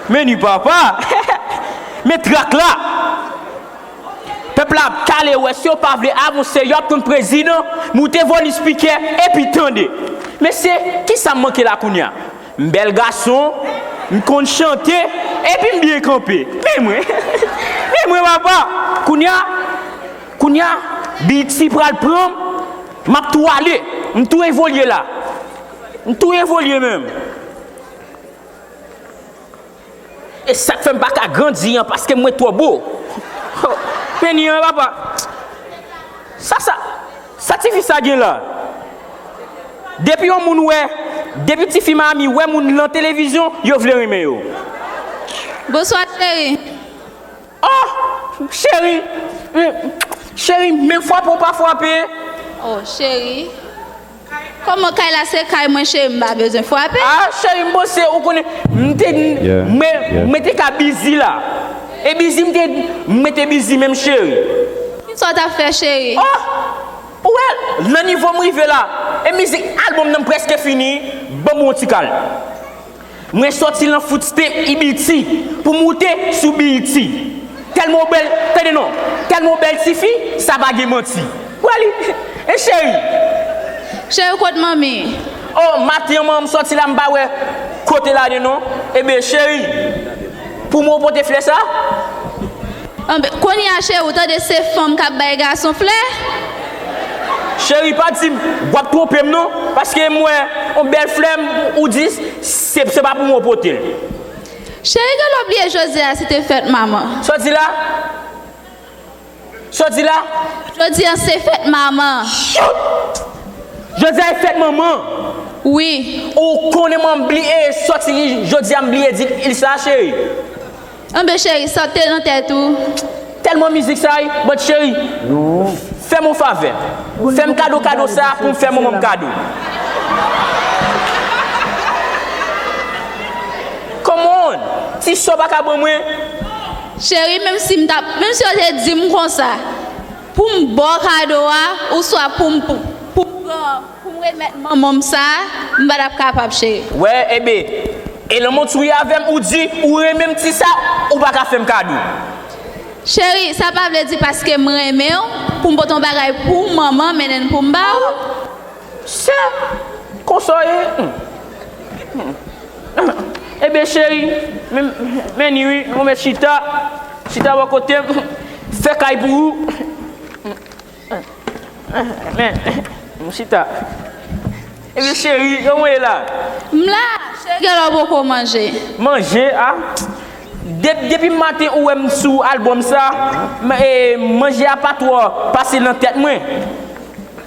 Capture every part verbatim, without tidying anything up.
Men ni papa! Men trak la! Pèp la ap kale wè, si yo pa vle avanse, y ap tann prezidan moute vòlis pikè epi tande. Mesye, kisa m manke la kounye a? M bèl gason, m konn chante, epi m byen kanpe. Men mwen, men mwen papa! Kounye a, kounye a, Biti pral pran m, m ap tou ale, m tou evolye la. M tou evolye menm. E sa k fè m pa ka grandi an, paske mwen twò bo. Men ni an papa. Sa, sa, sa tifi sa gen la? Depi yon moun wè, depi tifi Miami wè moun nan televizyon, yo vle renmen yo. Bonswa, cheri. Oh, cheri. Mm, cheri, men frape ou pa frape. Oh, cheri. Kòman kay la se kay mwen, cheri, m pa bezwen frape. Ah, cheri, m panse ou konnen, m te, Yeah, mwen, yeah. Mwen te ka bizi la. E bizi m te, mwen te bizi menm, cheri. Kisa w t ap fè, cheri? Oh, ou wè, nan nivo m rive la. E mizik album nan m prèske fini, ban m yon ti kal. Mwen sòti lan footstep E B T pou moute sou B E T. Tèlman w bèl, tande non, tèlman w bèl tifi, sa pa gen manti. Wè li, e cheri. Cheri, kot manmi? Oh, maten an, manman m sòti la, m pa wè kote l ale non. Ebyen, cheri, pou mwen w pote flè sa? Anben, kounye a, cheri, ou tande se fanm k ap bay gason flè? Cheri, pa di m, w ap twonpe m non, paske m wè yon bèl flè, m, ou di se, se pa pou mwen w pote l. Cheri, genlè w bliye jodi a se te fèt manman. Sa w di la? Sa w di la? Jodi a se fèt manman. Shoot! Jodi a e fèt manman. Wi. Ou konnen mwen bliye sòti jodi a, m bliye di l sa, cheri. Anben cheri, sa te nan tèt ou? Tèlman mizik sa, wi. But cheri, fè m yon favè. Fè m kado, kado sa pou m fè manman m kado. Come on! Ti sa w pa ka ban mwen? Cheri, menm si m t ap, menm si yo te di m konsa, pou m ba w kado a, oswa pou m, pou, pou m pran, pou m remèt manman m sa, m pa t ap kapab, cheri. Wè, ebyen, e lanmou tou ye avè m, ou di ou renmen m ti sa, ou pa ka fè m kado. Cheri, sa pa vle di paske m renmen w, pou m pote yon bagay pou manman, mennen l pou m ba w. Se konsa w ye. Ebyen, cheri, men, men ni wi, ou mèt chita. Chita bò kote m. Fè kay pou ou. Men, m chita. Ebyen, cheri, kòman w ye la? M la, cheri, genlè w poko manje. Manje, a? De-, depi maten ou wè m sou album sa, m, e, manje a pa twò pase nan tèt mwen.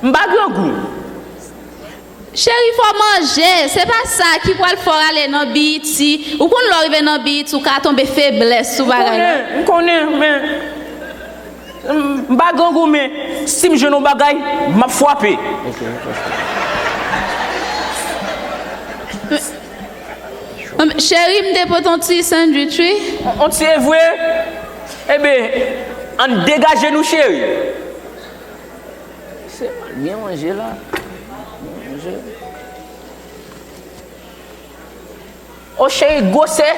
M pa grangou. Cheri, fò w manje, se pa sa ki pral fè w ale nan B E T. Ou konn lè w rive nan B E T, ou ka tonbe feblès sou bagay la. M konnen, m konnen, men m, m pa grangou, men si m jwenn yon bagay, m ap frape. Cheri, m te pote yon ti sandwich, wi. Yon ti, e vre? Ebyen, ann degaje nou, cheri. Se byen manje la. Byen manje. O cheri, gwosè,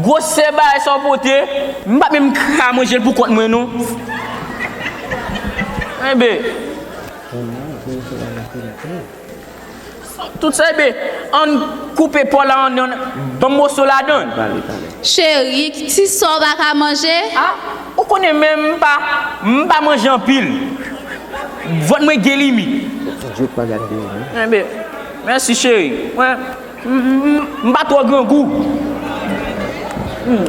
gwosè bagay sa w pote, m pa menm ka manje l pou kont mwen non. Enben. Tout sa, ebyen, ann koupe pò la an, ann, ban m moso ladan. Cheri, ti sa w pa ka manje? A, ou konnen menm m pa, m pa manje anpil. Vant mwen gen limit. Enben, mèsi cheri. Mwen, m, m, m pa twò grangou. Hmm.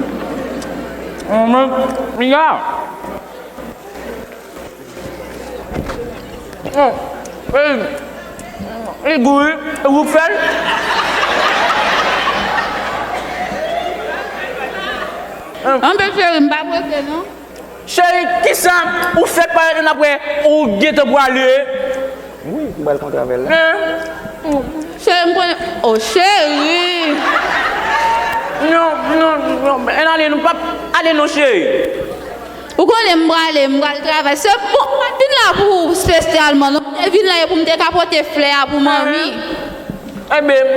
Mwen, ya. Li gou wi, e ou k fè l? Anben cheri, m pa prese non. Cheri, kisa ou fèk parèt ann apre ou gentan pwale? Wi, m pral kontre avè l. Cheri, m konnen. O cheri! Non, non, non, ann ale, nou p ap ale non cheri. Ou konnen m prale, m pral travay. Se, bon, m pa t vin la pou ou espesyalman non. M te vin la e pou m te ka pote flè a pou manmi. Enben,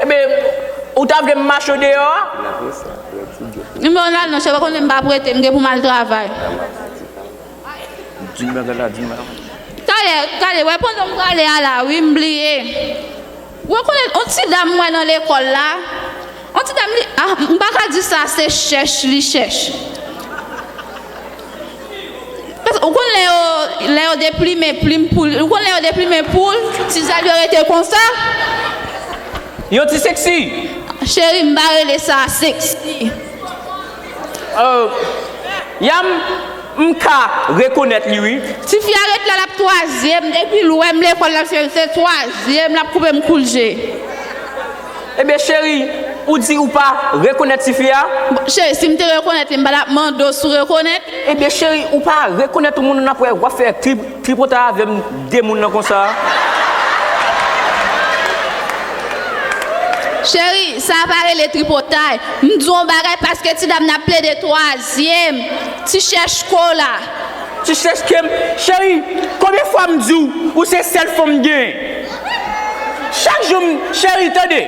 enben, ou ta vle m mache w deyò a? M pa konn al non, cheri, ou konnen m pa prete, m gen pou m al travay. Di m bagay la, di m bagay la. Talè, talè, wè pandan m prale a la, wi, m bliye. Ou rekonèt yon ti dam m wè nan lekòl la? Yon ti dam li, ah, m pa ka di sa, se chèch li chèch. Paske ou konn lè yo, lè yo deplimen plim poul, ou konn lè yo deplimen poul, ti zèl yo rete konsa? Yon ti seksi. Cheri, m pa rele sa seksi. Euh, Yam, m ka rekonèt li, wi. Tifi a ret la, l ap twazyèm. Depi l wè m lekòl, l ap se, se twazyèm, l ap koupe m koul je. Ebyen, cheri, ou di ou pa rekonèt tifi a? Bon, cheri, si m te rekonèt li, m pa t ap mande w si w rekonèt. Ebyen, cheri, ou pa rekonèt yon moun, n ap wè w ap fè trip. Tripotay avè m de moun nan konsa. Cheri, sa pa rele tripotay. M di w yon bagay paske ti dam nan ap plede twazyèm. Ti chèch ko la. Ti chèch ke m, cheri, konbyen fwa m di w, ou se sèl fanm m genyen? Chak jou m, cheri, tande.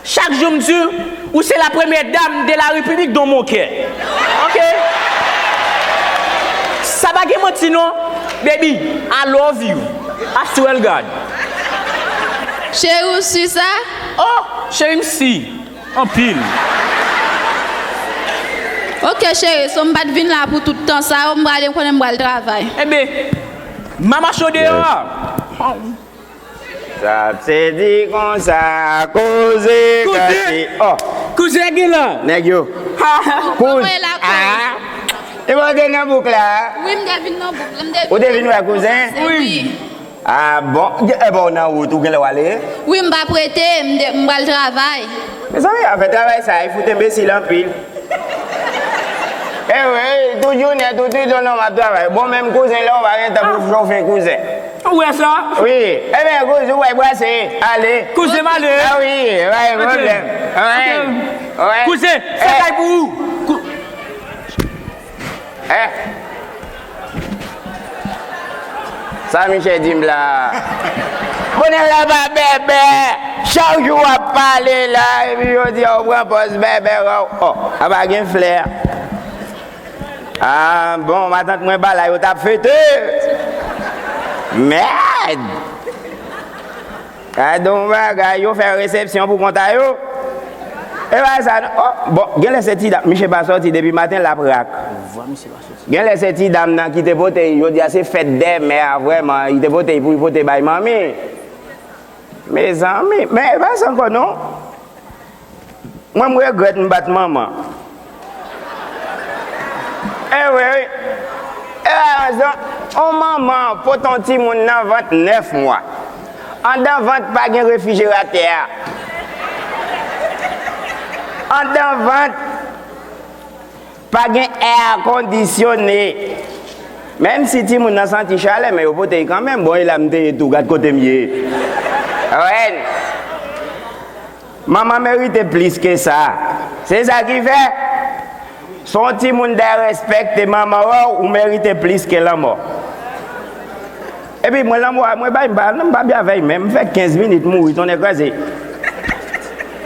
Chak jou m di w, ou se la première dame de la République dans mon cœur. Ok? Sa pa gen manti non. Baby, I love you. I swear to God. Cheri, ou si sa? Oh, cheri, m si. Anpil. Ok, cheri, so m pa t vin la pou tout tan sa yo, m prale, m konnen m pral travay. Ebyen, m a mache deyò a. Sa se di konsa, koze Koze! Gate. Oh, Koze ki la? Nèg yo. Koze. Ah. E bon, te nan bouk la? Wi, m te vin nan bouk la, m te vin. Ou te vin wè kouzen? Wi. Ah bon, e bon, ou nan wout, ou genlè w ale? Wi, m pa prete, m te, m pral travay. Mezanmi, afè travay sa, e fout enbesil anpil. E wi, tout jounen, tout ido non, m ap travay. Bon, menm kouzen la, ou pa gen tan pou chofe kouzen. Ou wè sa? Wi. Ebyen, kouzen, ou wè, brase, ale. Kouzen, m ale. Ah wi, pa gen pwoblèm. Wi. Wi. Kouzen, fè kay pou ou. Kou- Eh. Sa misye di m la? Bonè la pa bèbè. Chak jou w ap pale la, epi jodi a ou pran pòz bèbè, waw. Oh, apa gen flè. Ah, bon, matant mwen pa la, yo t ap fete. Mèd! Gade yon bagay, yo fè resepsyon pou kont a yo. E pa sa non. Oh, bon, genlè se ti dam, misye pa sòti depi maten, l ap rak. Genlè se ti dam nan ki te pote, jodi a se fèt dè mè a, vrèman, li te pote pou li pote bay manmi. Mezanmi, men e pa sa ankò non. Mwen, m regrèt m bat manman. E wi, wi. E pa yon manman pote yon timoun nan vant nèf mwa. Anndan vant pa gen refrijeratè a. Anndan vant pa gen air conditionné. Menm si timoun nan santi chalè, men yo pote l kanmenm. Bon, e la m te ye tou, gad kote m ye. Wè. Manman merite plis ke sa. Se sa ki fè, si w yon timoun dèrespekte manman w, ou merite plis ke lanmò. Epi mwen, lanmò a mwen bay, m pa, m pa byen avè l menm. M fè kenz minit mouri, tonnè kraze.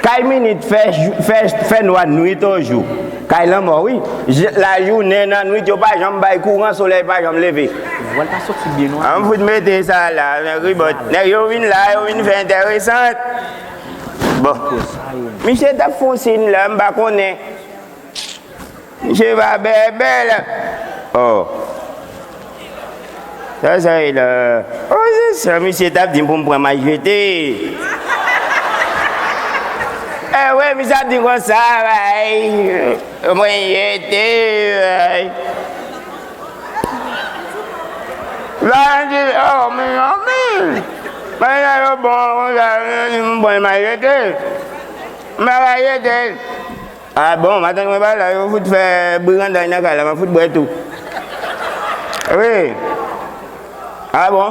Kay minit fè, fè, fè nwa nwit o jou. Kay lanmò, wi. J-, lajounen, nan nwit, yo pa janm bay kouran, solèy pa janm leve. Vwal pa soti byen non. An m fout mete sa la, nan ribòt. Nèg yo vin la, yo vin fè enteresan. Bon. Misye t ap fè yon siy la, m pa konnen. Misye pa bèbè la. Oh. Sa, sa ye la. Oh, se sa, misye t ap di m pou m pran majete. Eh, wè, misye ap di konsa, bay. Mwen jete, bay. La, di, oh, men, oh, men. Bagay yo bon, konsa, m pran majete. M pa ka jete. Ah bon, matant mwen pa la, yo fout fè briganday nan kay la, m ap fout bwè tou. Wi. Ah bon?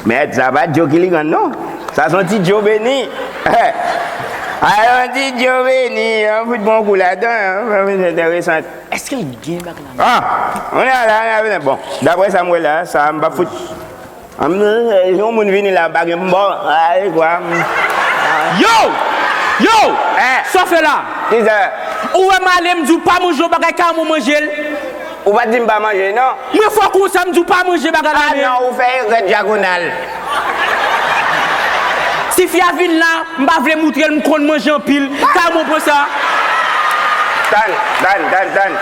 Mèd, sa pa Djo Kiligan non. Sa se yon ti Djo beni. A yon ti Djo beni, an fout bon kou ladan, an fout enteresan. Èske l gen bagay la? Ah, on a la, on a la. Bon, daprè sa m wè la, sa m pa fout. An, yon moun vini la, m pa gen m bon. Ay, kwa m. Yo! Yo! Eh. Sa w fè la? Kisa? Ou wè m ale, m di w pa manje yon bagay, kòman w manje l? Ou pa t di m pa manje, non? Mwen fò konsa, m di w pa manje bagay la, men. Ah non, ou fè erè dyagonal. Si fi a vin la, m pa vle moutre l, m konn manje anpil. Kòman w pran sa? Tann, tann, tann, tann.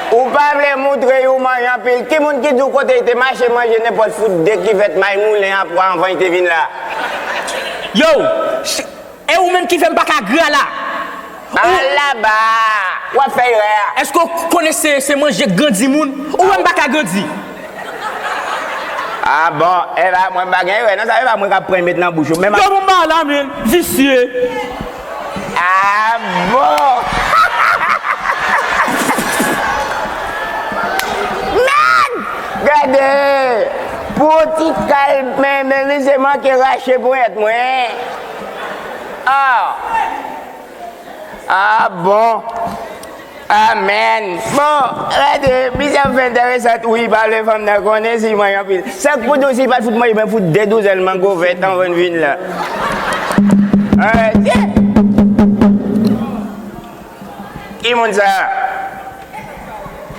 Ou pa vle moutre yo manje anpil. Ki moun ki di w kote li te mache manje nenpòt fout de kivèt may moulen a pwa anvan li te vin la? Yo! E ou menm ki fè m pa ka gra la. Al laba! W ap fè erè a. Èske w konnen se, se manje k grandi moun? Ou wè m pa ka grandi. Ah bon, e pa mwen m pa gen erè non, sa e pa mwen k ap pran met nan bouch ou. Men m ap... Yo, bon, ba la, men, visye. Ah bon! Mèd! Gade! Pou yon ti kal, men, men, men, se manke rache ponyèt mwen. Ah! Ah bon. Amèn. Bon, gade, misye ap fè enteresan tou, wi, pa vle fanm nan konnen si mwen anpil. Sa k pou di w si pa t fout mwen, men fout de douzèn mango vèt anvan n vin la. Eh, yeah. Ki moun sa?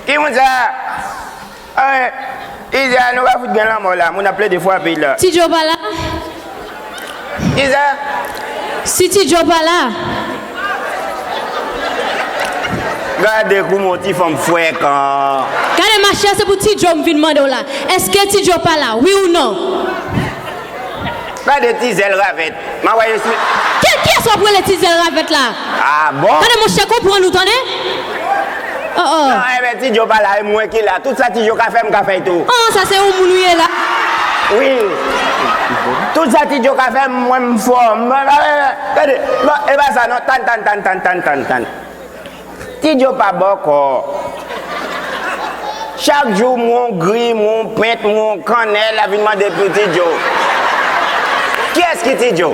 Ki moun sa? Anyen. Iza, nou pa fout gen lanmò la. Moun ap plede frape la. Ti Djo pa la? Iza? Si Ti Djo pa la? Gade kouman yon ti fanm frekan. Gade, machè, se pou Ti Djo m vin mande w la. Èske Ti Djo pa la? Wi ou non? Gade ti zèl ravèt. M a wè yo sou... Ki, kiyès w ap rele ti zèl ravèt la? Ah bon? Gade, monchè, konprann ou, tande? Oh, oh. Non, enben, Ti Djo pa la, e mwen ki la. Tout sa Ti Djo ka fè, m ka fè l tou. Oh, sa se yon moun ou ye la. Wi. Tout sa Ti Djo ka fè, mwen m fò. M, gade, bon, e pa sa non. Tann, tann, tann, tann, tann, tann, tann. Ti Djo pa bòkò. Chak jou, m wè yon gri, m wè yon pent, m wè yon kannèl, ap vin mande pou Ti Djo. Kiyès ki Ti Djo?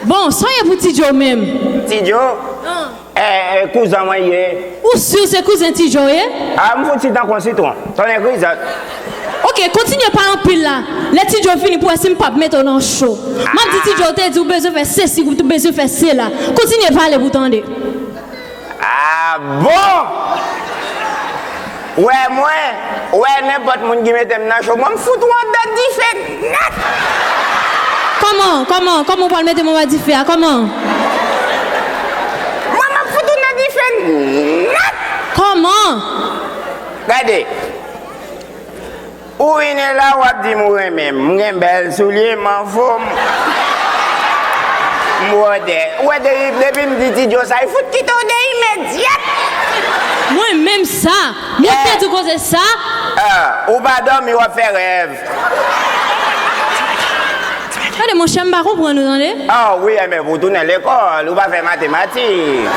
Bon, sa w ye pou Ti Djo menm? Ti Djo? Ah. Eh, eh, kouzen mwen ye. Ou si se kouzen Ti Djo ye? Ah, m fout si tankou yon sitwon. Tonnè krizòt. Ok, kontinye pale anpil la. Lè Ti Djo vini pou wè si m p ap mete w nan cho. M ap di Ti Djo te di w bezwen fè sesi, ou bezwen fè sela. Kontinye pale pou tande. Ah bon? Wè mwen, wè nenpòt moun ki mete m nan cho, mwen m fout ou anndan dife nèt. Kòman, kòman, kòman w pral mete m anba dife a? Kòman? Mwen m ap fout ou nan dife nèt. Kòman? Gade. Ou vini la, w ap di m ou renmen m. M gen bèl soulye, m anfòm. M bwòdè. Ou wè, depi, depi m di Ti Djo sa, li fout kite w de imedyat. Mwen menm sa? Mwen te di w koze sa? Ah, ou pa dòmi, w ap fè rèv. Gade, monchè, m pa konprann ou, tande? Ah, wi, enben, pou w tounen lekòl, ou pa fè matematik.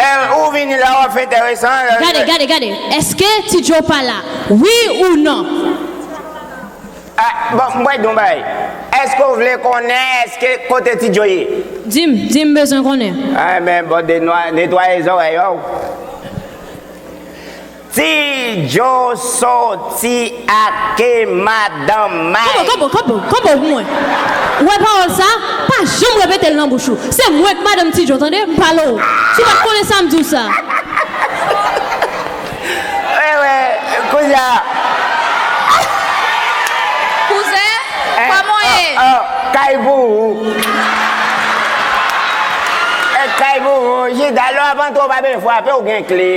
Eh, ou vini la, w ap fè enteresan. Gade, gade, gade. Èske Ti Djo pa la? Wi ou non? Ah, bon, m pral di w yon bagay. Èske w vle konnen èske kote Ti Djo ye? Di m, di m, m bezwen konnen. Ah, men, bon, denwa-, netwaye zòrèy ou. Ti Djo soti ak madanm May. Kanpe, kanpe, kanpe, kanpe pou mwen. Ou wè pawòl sa? Pa janm repete l nan bouch ou. Se mwen k madanm Ti Djo, tande? M pale w. Si w pa t konnen sa, m di w sa. Wi, wi, kouzen. Kouzen, kòman w ye? Oh, oh, kay pou ou. E kay pou ou, Jida, lè w ap antre, w pa bezwen frape, ou gen kle.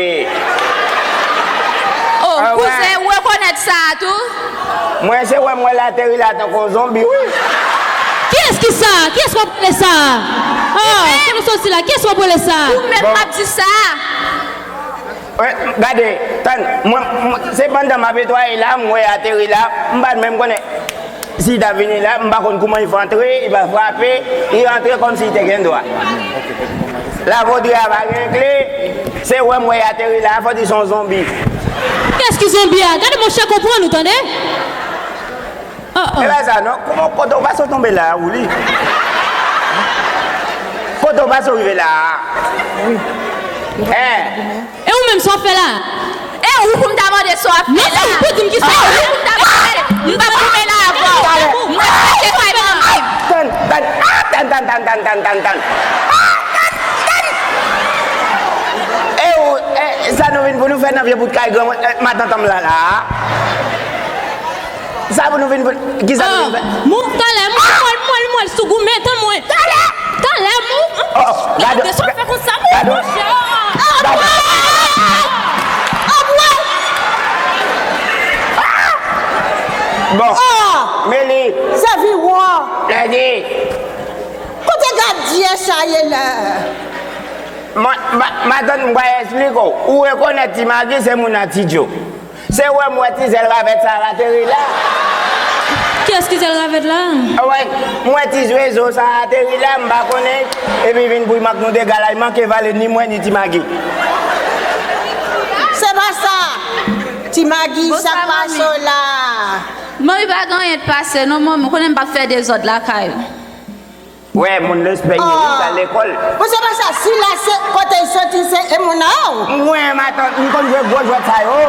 Oh, kouzen, ou rekonèt sa a tou? Mwen, se wè m wè l ateri la tankou yon zonbi, wi. Kiyès ki sa? Kiyès w ap rele sa? Oh, kote w soti la? Kiyès w ap rele sa? Ou menm m ap di sa. Gade, tann, mwen, mwen, se pandan m ap netwaye la, m wè ateri la, m pa t menm konnen si l ta vini la, m pa konn kouman li fè antre, li pa frape, li antre kòmsi li te gen dwa. Lavodri a pa gen kle, se wè m wè ateri la, fò di se yon zonbi. Kiyès ki zonbi a? Gade monchè, konprann ou, tande? Oh, oh. E pa sa non, kòman kote w pase w tonbe la a, Wouli? Kote w pase w rive la a? Hein? E ou menm, sa w ap fè la a? E ou pou m ta mande sa w ap fè la a? Non, se ou pou di m ki sa w ap fè. E ou pou m ta mande. M pa konnen la avè w. Mwen se pa yon nèg. Tann, tann, ah, tann, tann, tann. Ah, tann, tann. Vye bout kay granmoun, eh, matant an m la la. Sa pou nou vin, ki sa nou vin fè? Mou, talè, mou, mwen, mwen, mwen, sou goumen, tan mwen. Talè! Talè, mou. Oh, oh, gade, gade sa w fè konsa, mou, gade, monchè. Gade. Bon. Meli. Zaviwon. Lèdi. Kote gadyen sa ye la? Ma, ma, matant, m pral esplike w. Ou rekonèt Ti Magi se moun nan Ti Djo. Se wè m wè ti zèl ravèt sa ateri la. Kiyès ki zèl ravèt la? Wè, m wè ti zwezo sa ateri la, m pa konnen. Epi vin pou l mank nou dega la, li manke vale ni mwen ni Ti Magi. Se pa sa. Ti Magi, sa k pase w la? Manmi, pa gen anyen k pase non, manmi. Ou konnen m p ap fè dezòd lakay ou. Wè, moun lespè yo, wi, pral lekòl. Bon, se pa sa, sila se kote l soti, se e moun nan. Mwen, matant, m konn jwe gwo jwèt sa yo.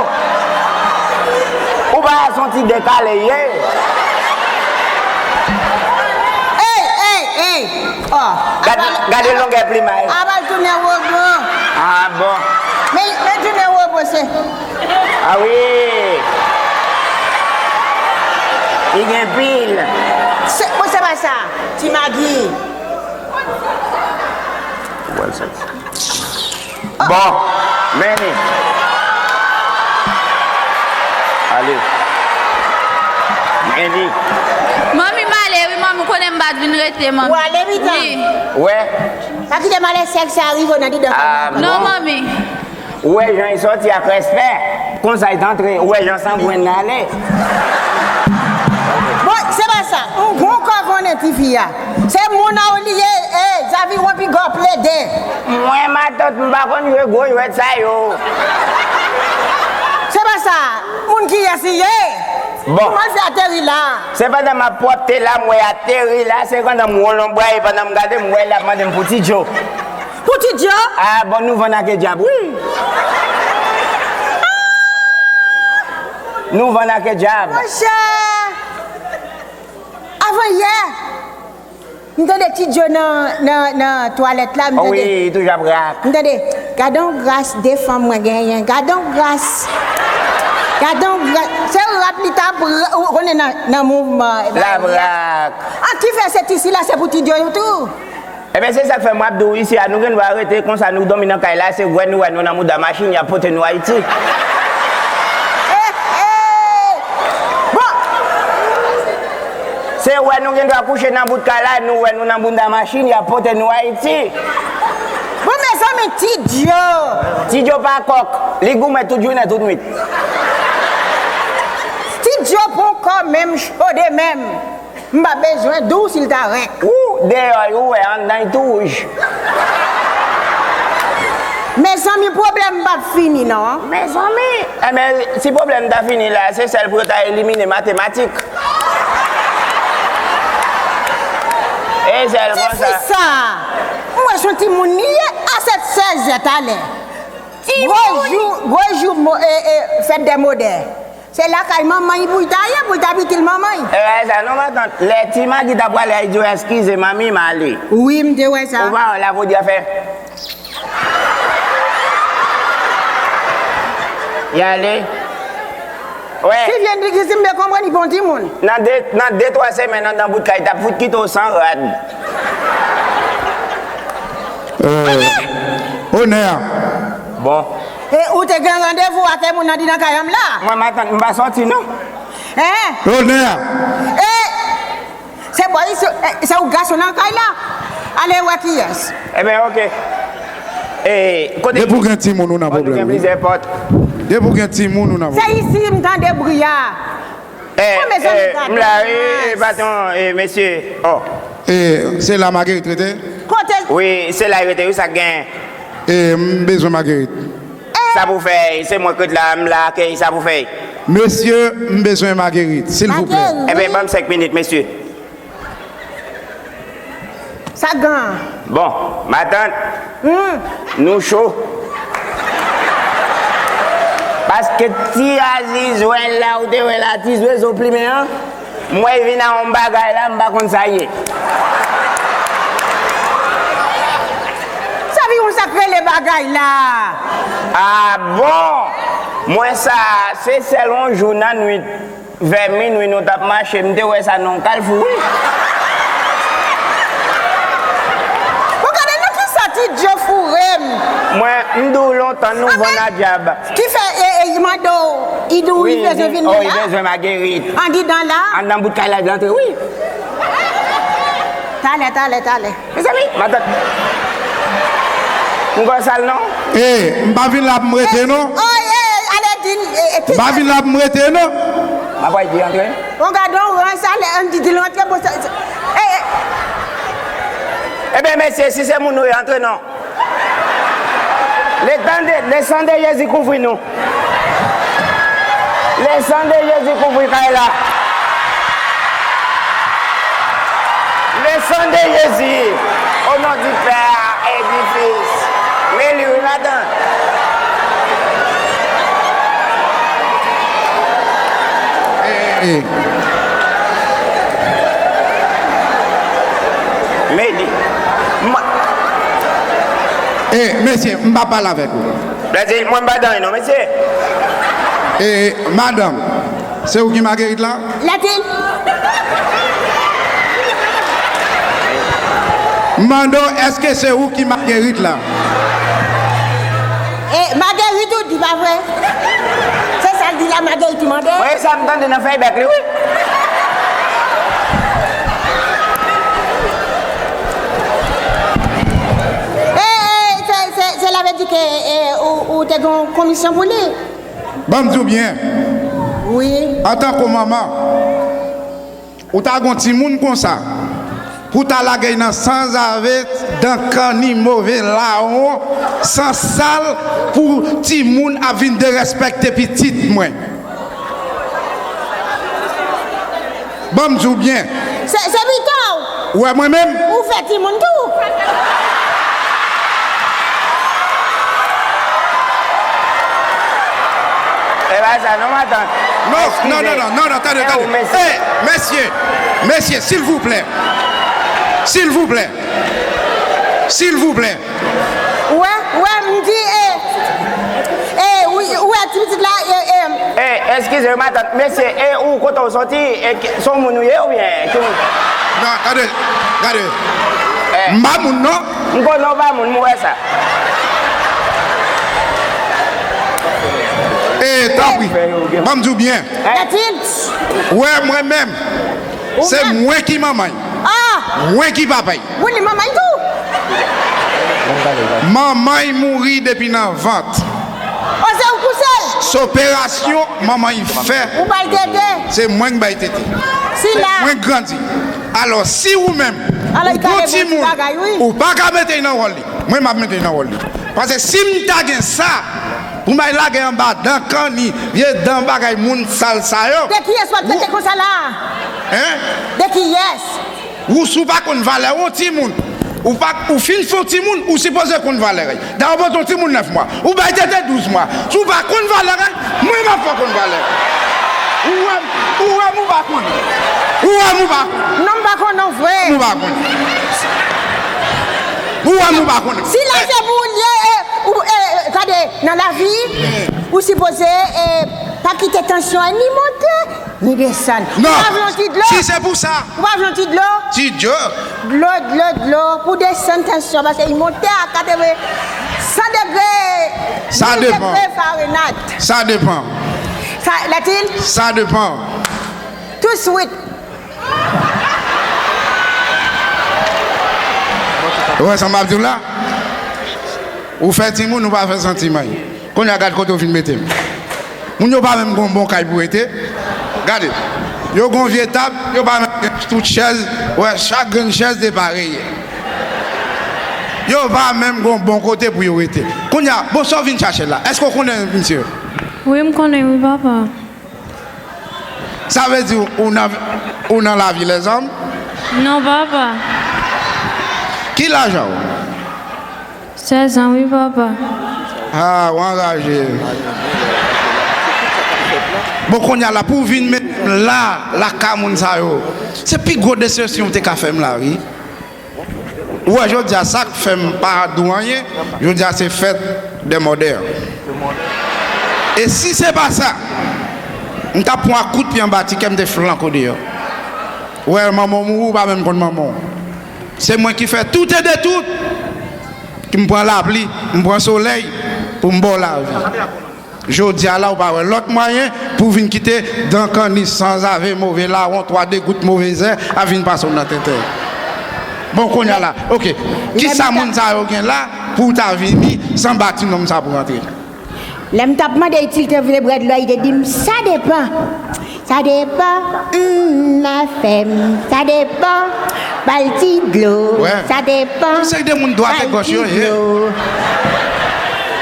Ou pa wè se yon ti dekale ye. Ey, ey, ey. Oh, gade, gade longè plimay. Apa l tounen wobo. Ah bon. Men, men tounen wobo, se. Ah wi. Li gen pil. Se, bon, se pa sa. Ti Magi. Bon, men li. Ale. Men li. Manmi, m ale, wi, manmi, ou konnen m pa t vin rete, manmi. Ou ale, pita? Wi. Wè. Pa kite malè sèk sa rive w nan didan. Ah, non, manmi. Ou wè jan l sòti ak respè. Konsa l t antre, ou wè jan sangwen nan ale. Bon, se pa sa. M gon kò konnen tifi a. Se moun an li ye, e, Zaviwon piga w plede. Mwen, matant, m pa konn jwe gwo jwèt sa yo. Se pa sa. Moun kiyès li ye? Bon. Kòman l fè ateri la? Se pandan m ap pwòpte la, m wè ateri la, se pandan m wonn on bra, e pandan m gade, m wè l ap mande m pou Ti Djo. Pou Ti Djo? Ah, bon, nou vann ak dyab, wi. Nou vann ak dyab. Monchè, avan yè, m tande Ti Djo nan, nan, nan twalèt la, m tande. Oh wi, li toujou ap rak. M tande, "Gadon gras de fanm mwen genyen, gadon gras. Gadon gras." Se rap li t ap ra-, ou konnen nan, nan mouvman. L ap rak. An ki fè se ti sila, se pou Ti Djo tou. Ebyen, se sa k fè m ap di w isi a, nou gen dwa rete konsa, nou dòmi nan kay la, se wè nou wè nou nan mouda machin, y ap pote nou Ayiti. Bon. Se wè nou gen dwa kouche nan bout kay la, nou wè nou nan mouda machin, y ap pote nou Ayiti. Bon, mezanmi, Ti Djo. Ti Djo pa kòk, li goumen tout jounen, tout nwit. Ti Djo pran kò menm, chode menm. M pa bezwen di w si l ta renk. Ou deyò, ou wè anndan l tou wouj. Mezanmi, pwoblèm p ap fini, non. Mezanmi, enben, si pwoblèm ta fini la, se sèl pou yo ta elimine matematik. E sèl konsa. Tifi sa, m wè se yon timoun li ye, a sèt sèz zè talè. Gwo jou, gwo jou mo-, e, e, fèt dè modè. Se lakay manman l pou l ta ye, pou l ta pitit manman l. E, sa non, matant. Lè Ti Magi ta prale a, li di w, "Eskize, manmi, m ale." Wi, m te wè sa. Ou pa wè la pou di a fè. Y ale. Wè. Si vye nèg isi, m te konprann li bon timoun. Nan de, nan de, twa semèn, anndan bout kay, t ap fout kite w san rad. Euh, onè. Bon. E ou te gen randevou ak moun nan di nan kay an m la? Mwen, matant, m pa sòti, non. Hein? Onè. E se bò isi, e, se ou gason nan kay la? Ale wè kiyès. Ebyen, oke. E, kote. Depi w gen timoun, ou nan pwoblèm, wi. Depi w gen timoun, ou nan pwoblèm. Se isi m tande bri a. Eh, mezanmi, eh, m la, eh, eh, patwon, eh, mesye. Oh. Eh, se la Marguerite rete? Kote? Wi, se la l rete, wi, sa k gen. Eh, m bezwen Marguerite. Eh. Sa pou fè, se mwen k ret la, m la akèy, sa pou fè. Mesye, m bezwen Marguerite, silvouplè. Marguerite. Enben, ban m senk minit, mesye. Sa gen? Bon, matant, hmm, nou cho. Paske ti azizwèl la ou te wè la, ti zwezo plimen an, m wè l vin a yon bagay la, m pa konn sa l ye. Sa vin yon sa k rele bagay la. Ah bon? Mwen sa, se sèl yon jou nan nwit, vè minwi nou t ap mache, m te wè sa nan yon kalfou, wi. Bon, gade nan kisa Ti Djo foure m. Mwen, m di w lontan, nou vann a dyab. Ki fè, e, e, mande w, li di w li bezwen vin la? Wi, li bezwen Magerit. Andidan la? Anndan bout kay la, li antre, wi. Talè, talè, talè. Mezanmi, matant. M kwè sal non. E, m pa vin la pou m rete non. Oh, e, ale di, e, e, M pa vin la pou m rete non. M ap bay di antre. On gadon, on sal, on di, di l antre, bon, sa, sa, e, e. Ebyen, mesye, si se moun ou ye, antre non. Le tan de, le san de Jezi kouvri nou. Le san de Jezi kouvri kay la. Le san de Jezi, o non di Pè a e di Fis. Men li wi madan. Men li. E, mesye, m pa pale avèk ou. Lè di, mwen m pa dan non, mesye. E, madanm, se ou ki Magerit la? Lè di. M mande w, èske se ou ki Magerit la? E, Magerit ou di, pa vre? Se sa l di la, Magerit ou mande? Wi, sa m tande nan fèy bèk li, wi. E, e, se, se, se la vle di ke, e, ou, ou te gen yon komisyon pou li? Ban m di w byen. Wi. Antanke manman, ou ta gon timoun konsa, pou ta lage l nan sanzave, dan kanni, move lawon, san sal, pou timoun ap vin derespèkte pitit mwen. Ban m di w byen. Se, se pito w. Ou wè mwen menm? Ou fè timoun tou. E pa sa non, matant. Non, non, non, non, non, non, tande, tande. E, mesye, mesye, silvouplè. Silvouplè. Silvouplè. Ou wè, ou wè, m di, e, e, ou, ou wè ti pitit la, e, e. E, eskize, matant, mesye, e ou kote w soti, e, se yon moun ou ye oubyen ki moun? Non, gade, gade. E. M pa moun, non. M konnen w pa moun, m wè sa. E, tanpri, ban m di w byen. E. Ou wè, mwen menm, se mwen ki manman l. Ah! Mwen ki papa l. Ou li manman l tou? Manman l mouri depi nan vant. O, se ou kouse l? Se operasyon manman l fè. Ou ba l tete? Se mwen ki ba l tete. Se mwen ki grandi. Alò, si ou menm, ou gon timoun, ou pa ka mete l nan wòl li. Mwen, m ap mete l nan wòl li. Paske si m ta gen sa, pou m al lage anba dan kanni, vye dan bagay moun sal sa yo. De kiyès w ap tete konsa la? Hein? De kiyès? Ou, si w pa konn valè yon timoun, ou pa, ou fin fè yon timoun, ou sipoze konn valè l. Dayè, w pote yon timoun nèf mwa, ou ba l tete douz mwa. Si w pa konn valè l, mwen m ap fè w konn valè l. Ou wè m, ou wè m, ou pa konn. Ou wè m, ou pa konn. Non, m pa konn non vre. Ou pa konn. Ou wè m, ou pa konn. Si la se pou ou l ye, e, ou, e, e, gade, nan lavi, ou sipoze, e, pa kite tansyon an ni monte, ni desann. Non. Ou pa vle yon ti dlo? Si se pou sa. Ou pa vle yon ti dlo? Ti dlo. Dlo, dlo, dlo, pou desann tansyon, paske li monte a katreven, san degre, mil degre Fahrenheit. Sa depan. Sa depan. Sa, Latil? Sa depan. Tou swit. Ou wè sa m ap di w la? Ou fè timoun, ou pa fè santiman. Kounye a gad kote w vin mete m. Moun yo pa menm gon bon kay pou rete. Gade. Yo gon vye tab, yo pa menm gen tout chèz, wè, chak grenn chèz depareye. Yo pa menm gon bon kote pou yo rete. Kounye a, bon, sa w vin chache la? Èske w konnen misye? Wi, m konnen, wi, papa. Sa vle di ou nan, ou nan lavi lèzòm? Non, papa. Ki laj ou? Sèz an, wi, papa. Ah, ou anraje. Bon, kounye a la, pou w vin met m la, lakay moun sa yo, se pi gwo desepsyon w te ka fè m la, wi. Ou wè, jodi a, sa k fè m pa di w anyen, jodi a, se fèt dè mòdè. E si se pa sa, m t ap pran ak kout pye anba ti kè m te flanke w deyò. Ou wè, manman w mouri, ou pa menm konn manman w. Se mwen ki fè tout e de tout, ki m pran lapli, m pran solèy pou m ba w lavi. Jodi a la, ou pa wè lòt mwayen pou w vin kite dan kanni sanzave, move lawon, twa degout, move zè ap vin pase w nan tenten. Bon, kounye a la, oke, kisa moun sa yo gen la pou w ta vini san bati nonm sa pou rantre? Lè m t ap mande Itil te vle bwè dlo, li te di m, "Sa depan. Sa depan. Humm, afè m. Sa depan. Ba l ti dlo. Wè. Sa depan. Yon seri de moun dwat e gòch yo ye.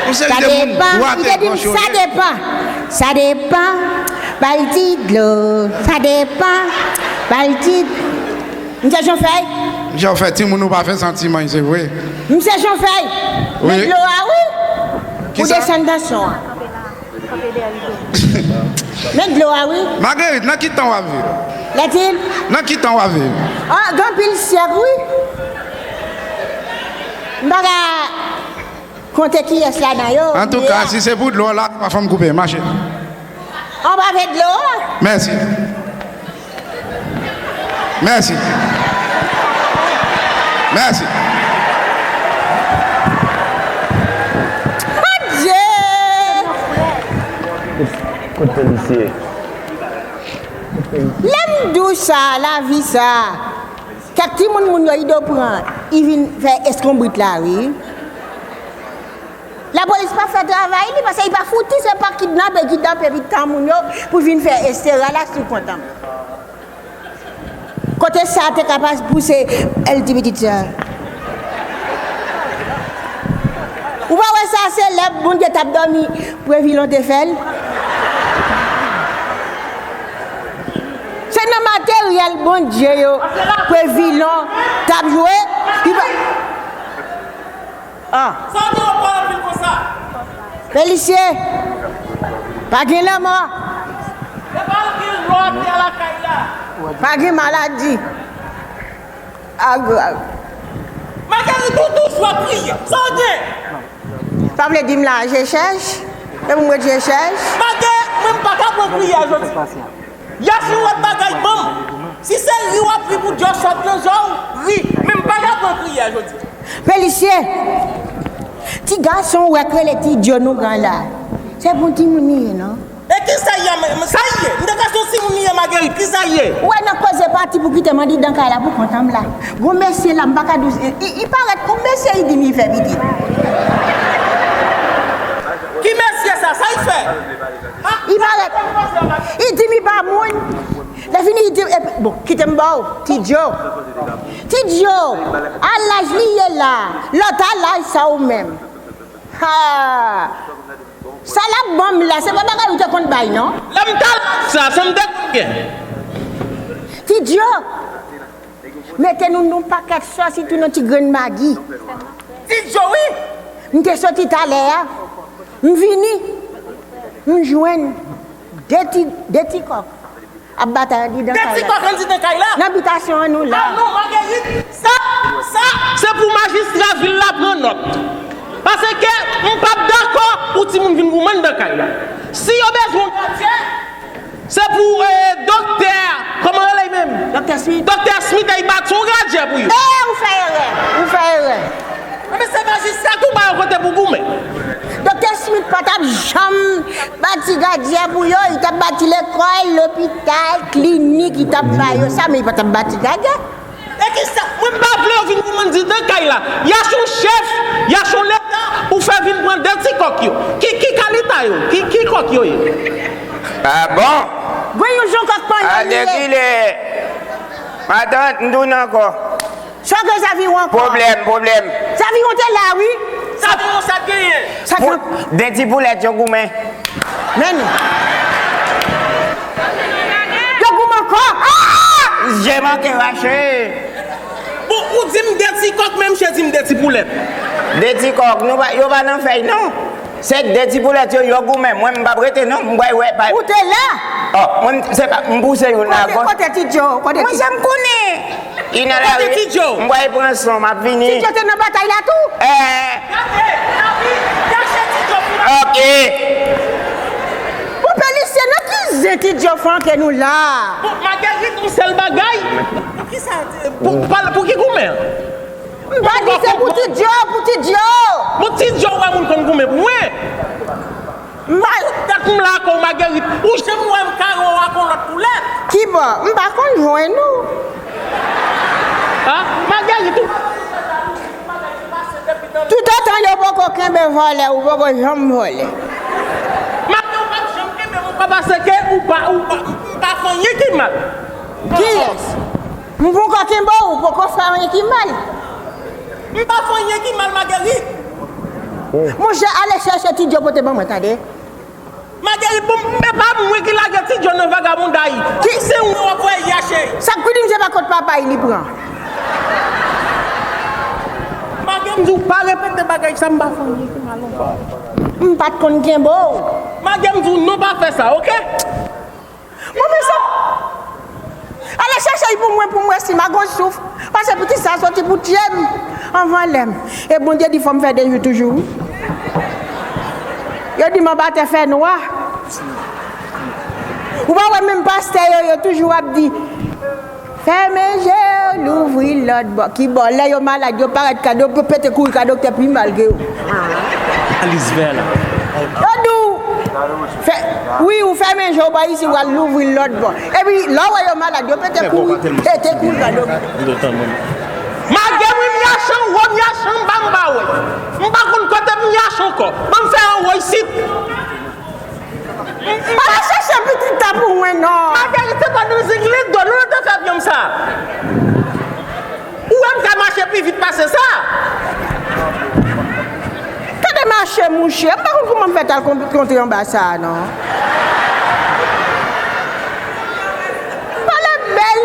Yon seri de moun dwat e gòch yo ye. Sa depan. Li te di m, 'Sa depan. Sa depan. Ba l ti dlo. Sa depan. Ba l ti.'" Misye Jan Fèy? Jan Fèy, timoun ou pa fè santiman, se vre. Misye Jan Fèy, men dlo a wi. Pou desann tansyon an. Men dlo a wi. Marguerite, nan ki tan w ap viv? Lètil? Nan ki tan w ap viv? Ah, gen anpil syèk wi. M pa ka konte kiyès ladan yo. Antouka, si se pou dlo la, pa fè m koupe, mache. Anba vè dlo a. Mèsi. Mèsi. Mèsi. Adje! Kote misye? Lè m di w sa, lavi sa, kèk timoun moun yo ido pran, i vin fè eskonbrit la wi. Lapolis pa fè travay li, paske li pa fouti, se pa kidnape, kidnape epi tan moun yo pou vin fè estera la sou kont an. Kote sa te ka pa pouse, el ti pitit sa. Ou pa wè sa se lè Bondye t ap dòmi, Previlon te fè l? Se nan materyèl Bondye yo Previlon t ap jwe. Li pa Ah. Sa w gen anpil konsa? Felisye, pa gen lanmò. E pa l gen lò atè lakay la. Pa gen maladi. Agrav. Marguerite, ou toujou ap kriye. Sa w gen? Sa vle di m la, je chèch? E pou m ret je chèch? Marguerite, mwen m pa ka pran kriye a jodi. Yasou, wòt bagay ban m. Si se ri w ap ri pou djòl sòt nan zò w, ri. Men m pa ka pran kriye a jodi. Felisye, ti gason w wè k rele Ti Djo nou gen la, se bon timoun li ye, non? E kisa l ye, sa l ye? M te kwè se yon timoun li ye, Marguerite, kisa l ye? Ou wè nan koze pati pou kite m andidan kay la pou kont an m la. Gon mesye la, m pa ka di w, i, i parèt gon mesye, i di m i fè pitit. Ki mesye sa? Sa l fè? I parèt, i di m i pa moun. Lè fini, i di, epi, bon, kite m ba w, Ti Djo. Ti Djo, a laj li ye la, lòt a laj sa ou menm. Ha! Sa l ap ban m la, se pa bagay ou te konn bay, non? Lè m t al sa, sa m te konn gen. Ti Djo, mete nou nan yon pakèt sòs, sitou nan ti grenn magi. Ti Djo, wi! M te soti talè a, m vini, m jwenn de ti, de ti kòk ap batay andidan kay la. De ti kòk andidan kay la? Nan bitasyon an nou la. Ah non, Marguerite, sa, sa, se pou majistra vil la pran nòt. Paske m p ap dakò pou timoun vin goumen anndan kay la. Si yo bezwen yon gadyen, se pou, eh, doktè, kòman rele li menm? Doktè Smith. Doktè Smith, e, li bati yon gadyen pou yo. Eh, ou fè erè, ou fè erè. Enben, se majistra tou ba yo kote pou goumen. Doktè Smith pa t ap janm bati gadyen pou yo, li t ap bati lekòl, lopital, klinik, li t ap ba yo sa, men li pa t ap bati gadyen. E kisa? Mwen m pa vle yo vin goumen anndan kay la. Yasou chèf, yasou leta, ou fè vin pran de ti kòk yo. Ki, ki kalita yo? Ki, ki kòk yo ye? Ah bon? Gwen yon jon kòk pandan li ye. Alèkile. Matant, m tounen ankò. Sa gen zaviwon ankò. Pwoblèm, pwoblèm. Zaviwon te la, wi. Zaviwon sa genyen. Sa pou, gen de ti poulèt yo goumen. Men nou. Yo goumen ankò. Ah! Je manke rache. Bon, ou di m de ti kòk, men misye di m de ti poulèt. De ti kòk, nou pa, yo pa nan fèy, non. Se de ti poulèt yo, yo goumen. Mwen, m p ap rete, non. M pral wè, pa. Ou te la? Oh, mwen, se pa, m pouse youn la. Kote, kote Ti Djo? Kote Ti Djo? Mwen, sa m konnen. Li nan lari. Kote Ti Djo? M pral pran san, m ap vini. Ti Djo te nan batay la tou? Eh. Gade, gade, gade Ti Djo pou la. Ok. Zen Ti Djo flanke nou la. Bon, Magerit, yon sèl bagay. Pou ki sa? Pou, pou, pou ki goumen? M pa di se pou Ti Djo, pou Ti Djo. Bon, Ti Djo, wè moun konn goumen pou mwen. M pa dat m la ak ou, Magerit. Ou janm wè m kare w ak yon lòt koulè? Ki bò? M pa konn jwenn ou. Ha? Magerit, ou Toutotan yo poko kenbe vòlè, ou poko janm vòlè. Maten ou p ap janm kenbe m ankò paske ou pa, ou pa, m pa fè anyen ki mal. Kiyès? M poko kenbe w, ou poko fè anyen ki mal. M pa fè anyen ki mal, Magerit. Monchè, ale chèche Ti Djo pote ban mwen, tande. Magerit, bon, e pa mwen ki lage Ti Djo nan vagabonday. Ki se ou w ap voye yache? Sa k pi di m se pa kot papa y li pran. Magerit, m di w pa repete bagay sa, m pa fè anyen ki mal ankò. M pa t konn kenbe w. Magerit, m di w non, pa fè sa, oke? Bon, men sa. Ale chèche y pou mwen, pou mwen, si m a gon souf. Paske pitit sa soti pou tye m anvan lè m. E Bondye di fò m fè de jou toujou, wi. Yo di m anba tè fè nwa. Ou pa wè menm pastè yo, yo toujou ap di, fèmen je w, louvri l lòt bò. Ki bò? Lè yo malad, yo parèt ka do-, pete kouri ka doktè pi mal ke yo. Alice Vela. Yo di w, fè, wi, ou fèmen je w bò isi, w al louvri l lòt bò. Epi, lè w wè yo malad, yo pete kouri, pete kouri ka doktè. Malgre wi, m yache anwo, m yache anba, m pa wè. M pa konn kote m yache ankò. Ban m fè anwo isit. Ale chèche pitit la pou mwen non. Magerit, se pa nan zingling do nou te fè vyanm sa. Ou wè m ka mache pi vit pase sa. Tande mache mouche, m pa konn kouman m fè t al kon-, kontre anba sa a non. Pale bèl,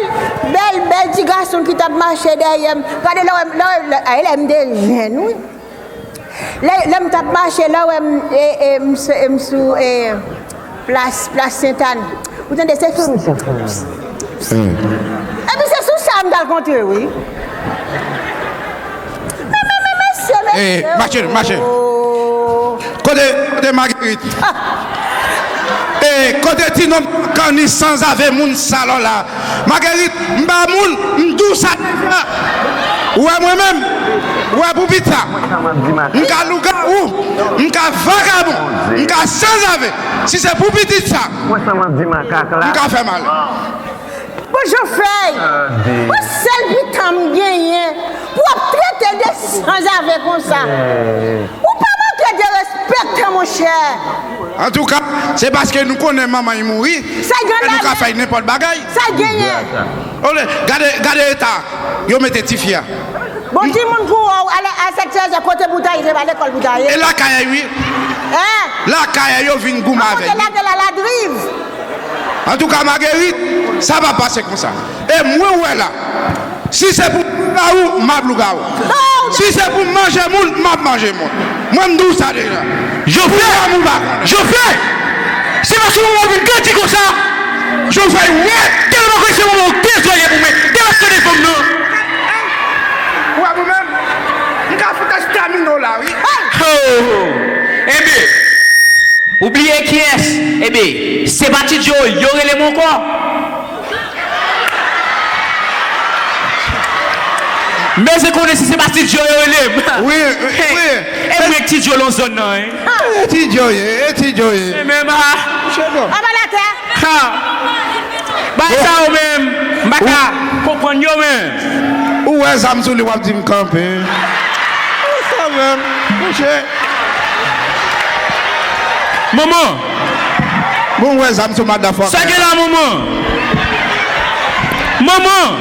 bèl, bèl ti gason ki t ap mache dèyè m. Gade lè w wè m, lè w wè, lè, ay, lè m te jèn, wi. Lè, lè m t ap mache, lè w wè m, e, e, m s-, e, m sou, e, plas, plas Sentani. Ou tande, se epi se sou sa m t al kontre, wi. Men, men, men, mesye, mesye. Mache, mache. Kote, kote Magerit? E, kote ti nonm kanis sanzave moun salò la? Magerit, m pa moun, m di w sa deja. Ou wè mwen menm, ou wè pou pita. M ka lougawou, m ka vagabon, m ka sanzave. Si se pou pitit sa, m ka fè mal. Bon, Jofrèy, yon sèl pita m genyen pou w ap trete de sanzave konsa. Ou pa manke de respekte, monchè. Antouka, se paske nou konnen manman y mouri, e nou ka fè y nenpòt bagay. Sa y genyen? Ole, gade, gade eta yo mete tifi a. Bon, timoun kou w, ale a sèt trèzè, kote pou ta ye, se pa lekòl pou ta ye. E lakay, wi. Lakay yo vin goumen avè l. Kote la, la, la driv. Antouka, Magerit, sa p ap pase konsa. E mwen wè la, si se pou lougawou, m ap lougawou. Si se pou manje moun, m ap manje moun. Mwen, m di w sa deja. Jofrè, Jofrè, se paske w ap vin grandi konsa. Jofrè, wè, tèlman ke se moman w te soye pou mwen, te ap tande fanm nan. Ou wè mwen menm, m ka fout estamine w la, wi. Oh! Enben, ou bliye kiyès? Enben, se pa Ti Djo, yo rele m ankò. M bezwen konnen si se pa Ti Djo yo rele m. Wi, wi. E mwen k Ti Djo lan zòn nan, wi. E Ti Djo ye, e Ti Djo ye. E menm a. Anba latè. Ha. Bay sa yo menm. M pa ka konprann yo menm. Ou wè zam sou li, w ap di m kanpe. Ou sa menm, mouche. Manman. Bon, wè zam sou madafaka. Sa gen la, manman? Manman.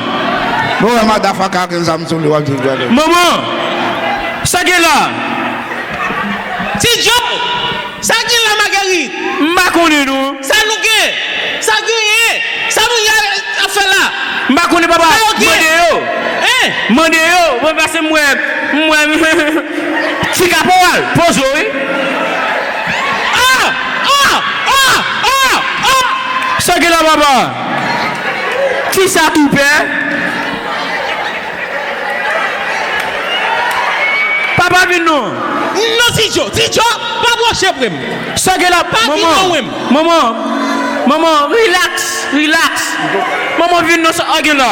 Bon, wè madafaka gen zam sou li, w ap di gade. Manman. Sa gen la? Ti Djo. Sa gen la, Magerit? M pa konnen, non. Sa nou gen? Sa genyen? Sa moun y ap fè la? M pa konnen, papa. Mande yo. Hein? Mande yo. Mwen pase m wè, m wè, m, ti kaporal. Pozo, wi. Ah! Ah! Ah! Ah! Ah! Sa gen la, papa? Ti sa tou pè. Papa vin non. Non, Ti Djo. Ti Djo, pa pwoche pre m. Sa gen la, pa vin non, wi. Manman. Manman, rilaks, rilaks. Manman, vin non sa w gen la.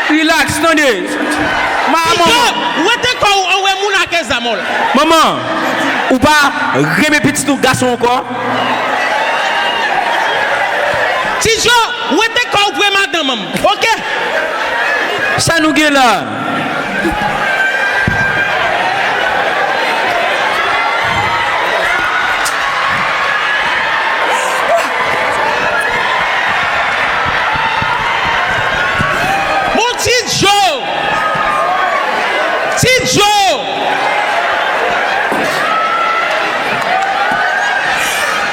Rilaks, tande. Ma, manman. Izo, wete kò w anwè moun ak zam w la. Manman, ou pa renmen pitit ou gason ankò? Tijo, wete kò w pre madanm an, oke? Sa nou gen la? Bon, Ti Djo! Ti Djo!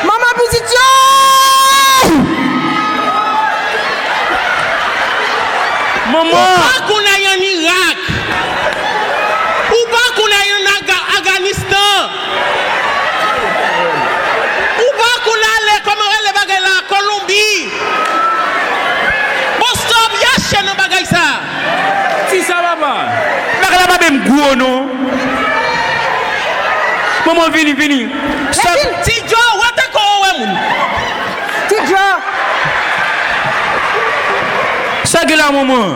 Manman pitit yo! Manman! Ou pa konn al ann Irak! Ou pa konn al ann Aga-, Afganistan! Ou pa konn ale, kòman rele bagay la, Kolonbi! Bon, stop, yache nan bagay sa! Ti sa, papa! Bagay la pa menm gwo, non! Manman, vini, vini! Stop! Ti Djo, wete kò w anwè moun! Ti Djo! Sa gen la, manman?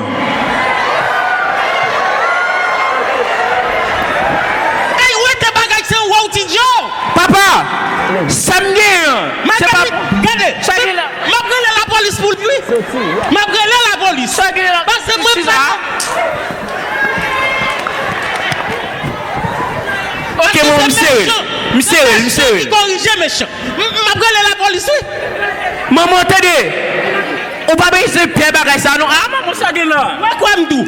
Ey, wete bagay sa anwè w, Ti Djo! Papa, sa m gen an, se pa... Gade, sa gen la? M ap rele lapolis pou li, wi. M ap rele lapolis. Sa gen la? Paske mwen pa... Ok, manman, m sere l. M sere l, m sere l. Ki korije mechan. M, m ap rele lapolis, wi. Manman, tande. Ou pa bezwen pè bagay sa, non. Ah, manman, sa gen la? Wè kwa m di w.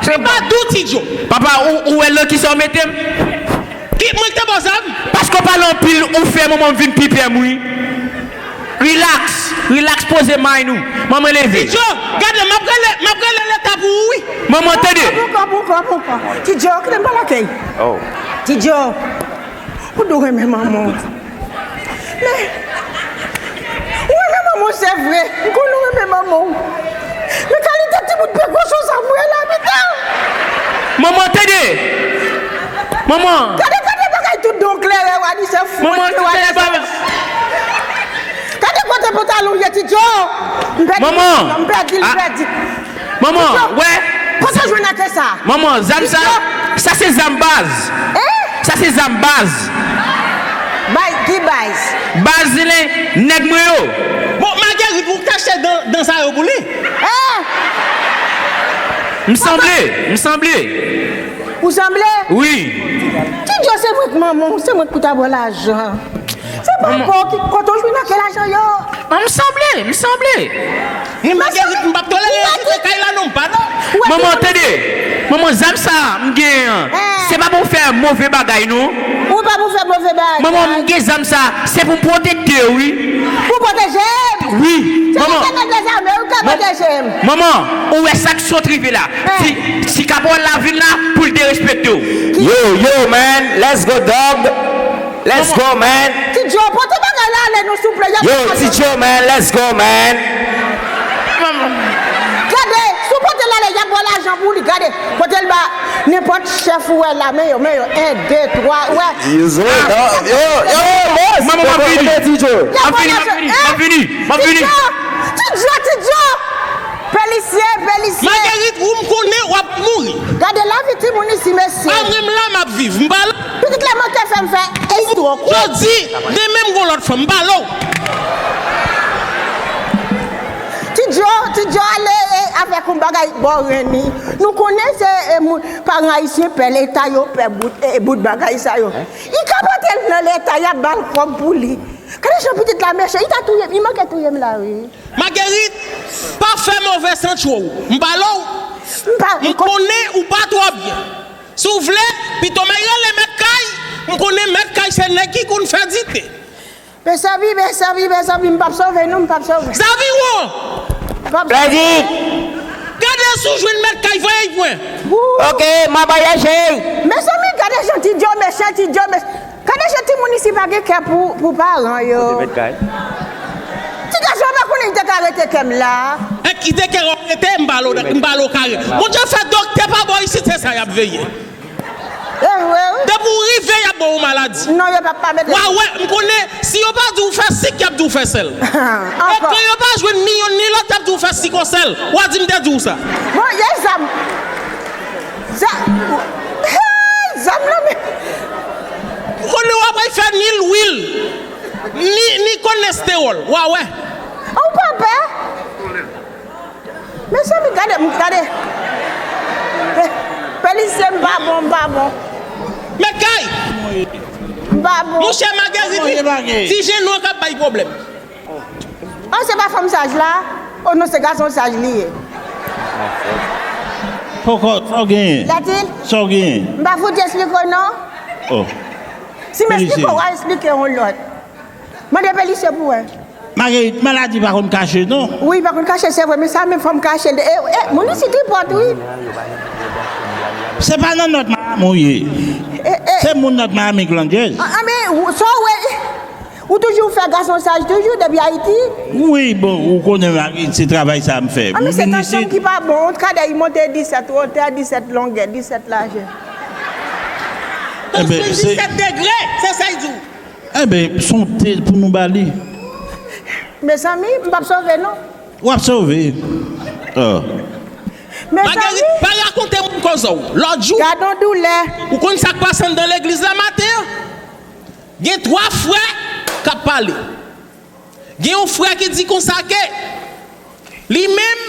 Se pa di w, Ti Djo. Papa, ou, ou wè nan kisa w mete m? Ki, mwen ki te ba w zam? Paske w pale anpil, ou fè manman m vin pi pè m, wi. Rilaks, rilaks, poze mind ou. Manman, leve. Ti Djo, gade, m ap rele, m ap rele leta pou ou, wi. Manman, tande. Pran, pran, pran, pran, pran. Ti Djo, kite m pale ak ou. Oh. Ti Djo. Ou di w renmen manman w. Men, ou renmen manman w, se vre. M konnen w renmen manman w. Men kalite ti bout prekosyon sa m wè la, pita! Manman, tande! Manman! Gade, gade bagay tout don klere, w a di se fwot, manman, w a di se... Gade kote pantalon w ye, Ti Djo! M pèdi, manman! M pèdi, m pèdi. Manman, wè. Kote w jwenn ak sa? Manman, zam sa, sa se zam baz. Hein? Sa se zam baz. Baz, ki baz? Baz li, nèg mwen yo. Bon, Marguerite, ou kache dan, dan sa yo pou li? Hein? M sanble, m sanble. Ou sanble? Wi. Ti Djo, se mwen k manman w, se mwen k pou ta ba w lajan. Se pa kò ki, kote w jwenn ak lajan yo? M sanble, m sanble. Mwen Marguerite, m p ap tolere yo kite kay la non, m pa non. Manman, tande. Manman, zam sa a m genyen an, se pa pou fè move bagay non. Ou pa pou fè move bagay. Manman, m gen zam sa a, se pou m pwoteje w, wi. Pou pwoteje m? Wi. Se manman. Se nèg dezame, ou ka pwoteje m. Manman, ou wè sa k sot rive la. Ti, ti kapòl la vin la pou l derespekte w. Yo, yo, man, let's go, dog. Let's go, man. Ti Djo, pote bagay la ale non, souple. Yo, Ti Djo, man, let's go, man. Gade, si w pote l ale, y ap ba w lajan pou li, gade. Pote l ba nenpòt chèf ou wè la, men yo, men yo, en, de, twa, wè. Yo, yo, yo, boss. Manman, m ap vini. M ap vini, m ap vini, m ap vini, m ap vini. Ti Djo, Ti Djo, Ti Djo. Pelisye, pelisye. Marguerite, ou m konnen w ap mouri. Gade lavi timoun isi, mesye. Pa mwen m la m ap viv. M pa la. Pitit la manke fè m fè estwok. Jodi, demen m gon lòt fanm, m pa la w. Ti Djo, Ti Djo ale, e, avèk yon bagay bò ren li. Nou konnen se, e, moun, paran ayisyen pè leta yo, pè bout, e, bout bagay sa yo. Li ka pote l nan leta, y ap ba l kòb pou li. Gade jan pitit la mechan, li ta touye m, li manke touye m la, wi. Marguerite, pa fè move sante w. M pale w. M pa, m konnen ou pa twò byen. Si w vle, pito m al rele mèt kay. M konnen mèt kay se nèg ki konn fè dite. Mezanmi, mezanmi, mezanmi, m p ap sove non, m p ap sove. Zaviwon! M p ap sove. Gade si w jwenn mèt kay, voye l pran. Wou! Ok, m ap ale jere. Mezanmi, gade jan Ti Djo mechan, Ti Djo mechan. Gade jan timoun isi pa gen kè pou, pou paran yo. Kote mèt kay? Ti gason pa konnen li te ka rete kè m la. Èk li te ka rete, m pa lo, m pa lo kare. Bondye fè doktè pa bò isit, se sa y ap veye. Depi w rive, y ap ba w maladi. Non, yo p ap pa mete. Wa wè, m konnen, si yo pa di w fè sik, y ap di w fè sèl. E kan yo pa jwenn ni yonn ni lòt, y ap di w fè sikosèl. W a di m te di w sa. Bon, ye zam. Zam. Hey, zam nan, men. M konnen w ap fè ni lwil, ni, ni konestewòl. Wa wè. Ou pa pè? Mezanmi, gade, gade. Pe-, Pelisye, m pa bon, m pa bon. Met kay! M pa bon. Monchè Magerit, ti jenou an k ap bay pwoblèm. Oh, se pa fanm saj la? Oh non, se gason saj li ye. Kòkòt, sa w genyen? Latil? Sa w genyen? M pa fout esplike w non. Oh. Si m esplike w, w a esplike yon lòt. Mande Pelisye pou wè. Magerit, maladi pa konn kache non. Wi, pa konn kache, se vre, men sa menm fò m kache l. E, e, moun isit tripòt, wi. Se pa nan nòt Miami w ye. E, e. Se moun nòt Miami k landjèz. A, a, men, ou, sa w wè, ou toujou fè gason saj toujou depi Ayiti. Wi, bon, ou konnen Magerit, se travay sa m fè. A, men se tansyon ki pa bon, yon kadè, li monte disèt wotè, disèt longè, disèt lajè. Tansyon disèt degre, se sa l di w. Enben, se yon te pou nou ba li. Mezanmi, m p ap sove non. W ap sove. Oh. Mezanmi. Magerit, pa rakonte moun koze w. Lòt jou, gad yon doulè. Ou konn sa k pase anndan legliz la maten an? Gen twa frè k ap pale. Gen yon frè ki di konsa ke li menm,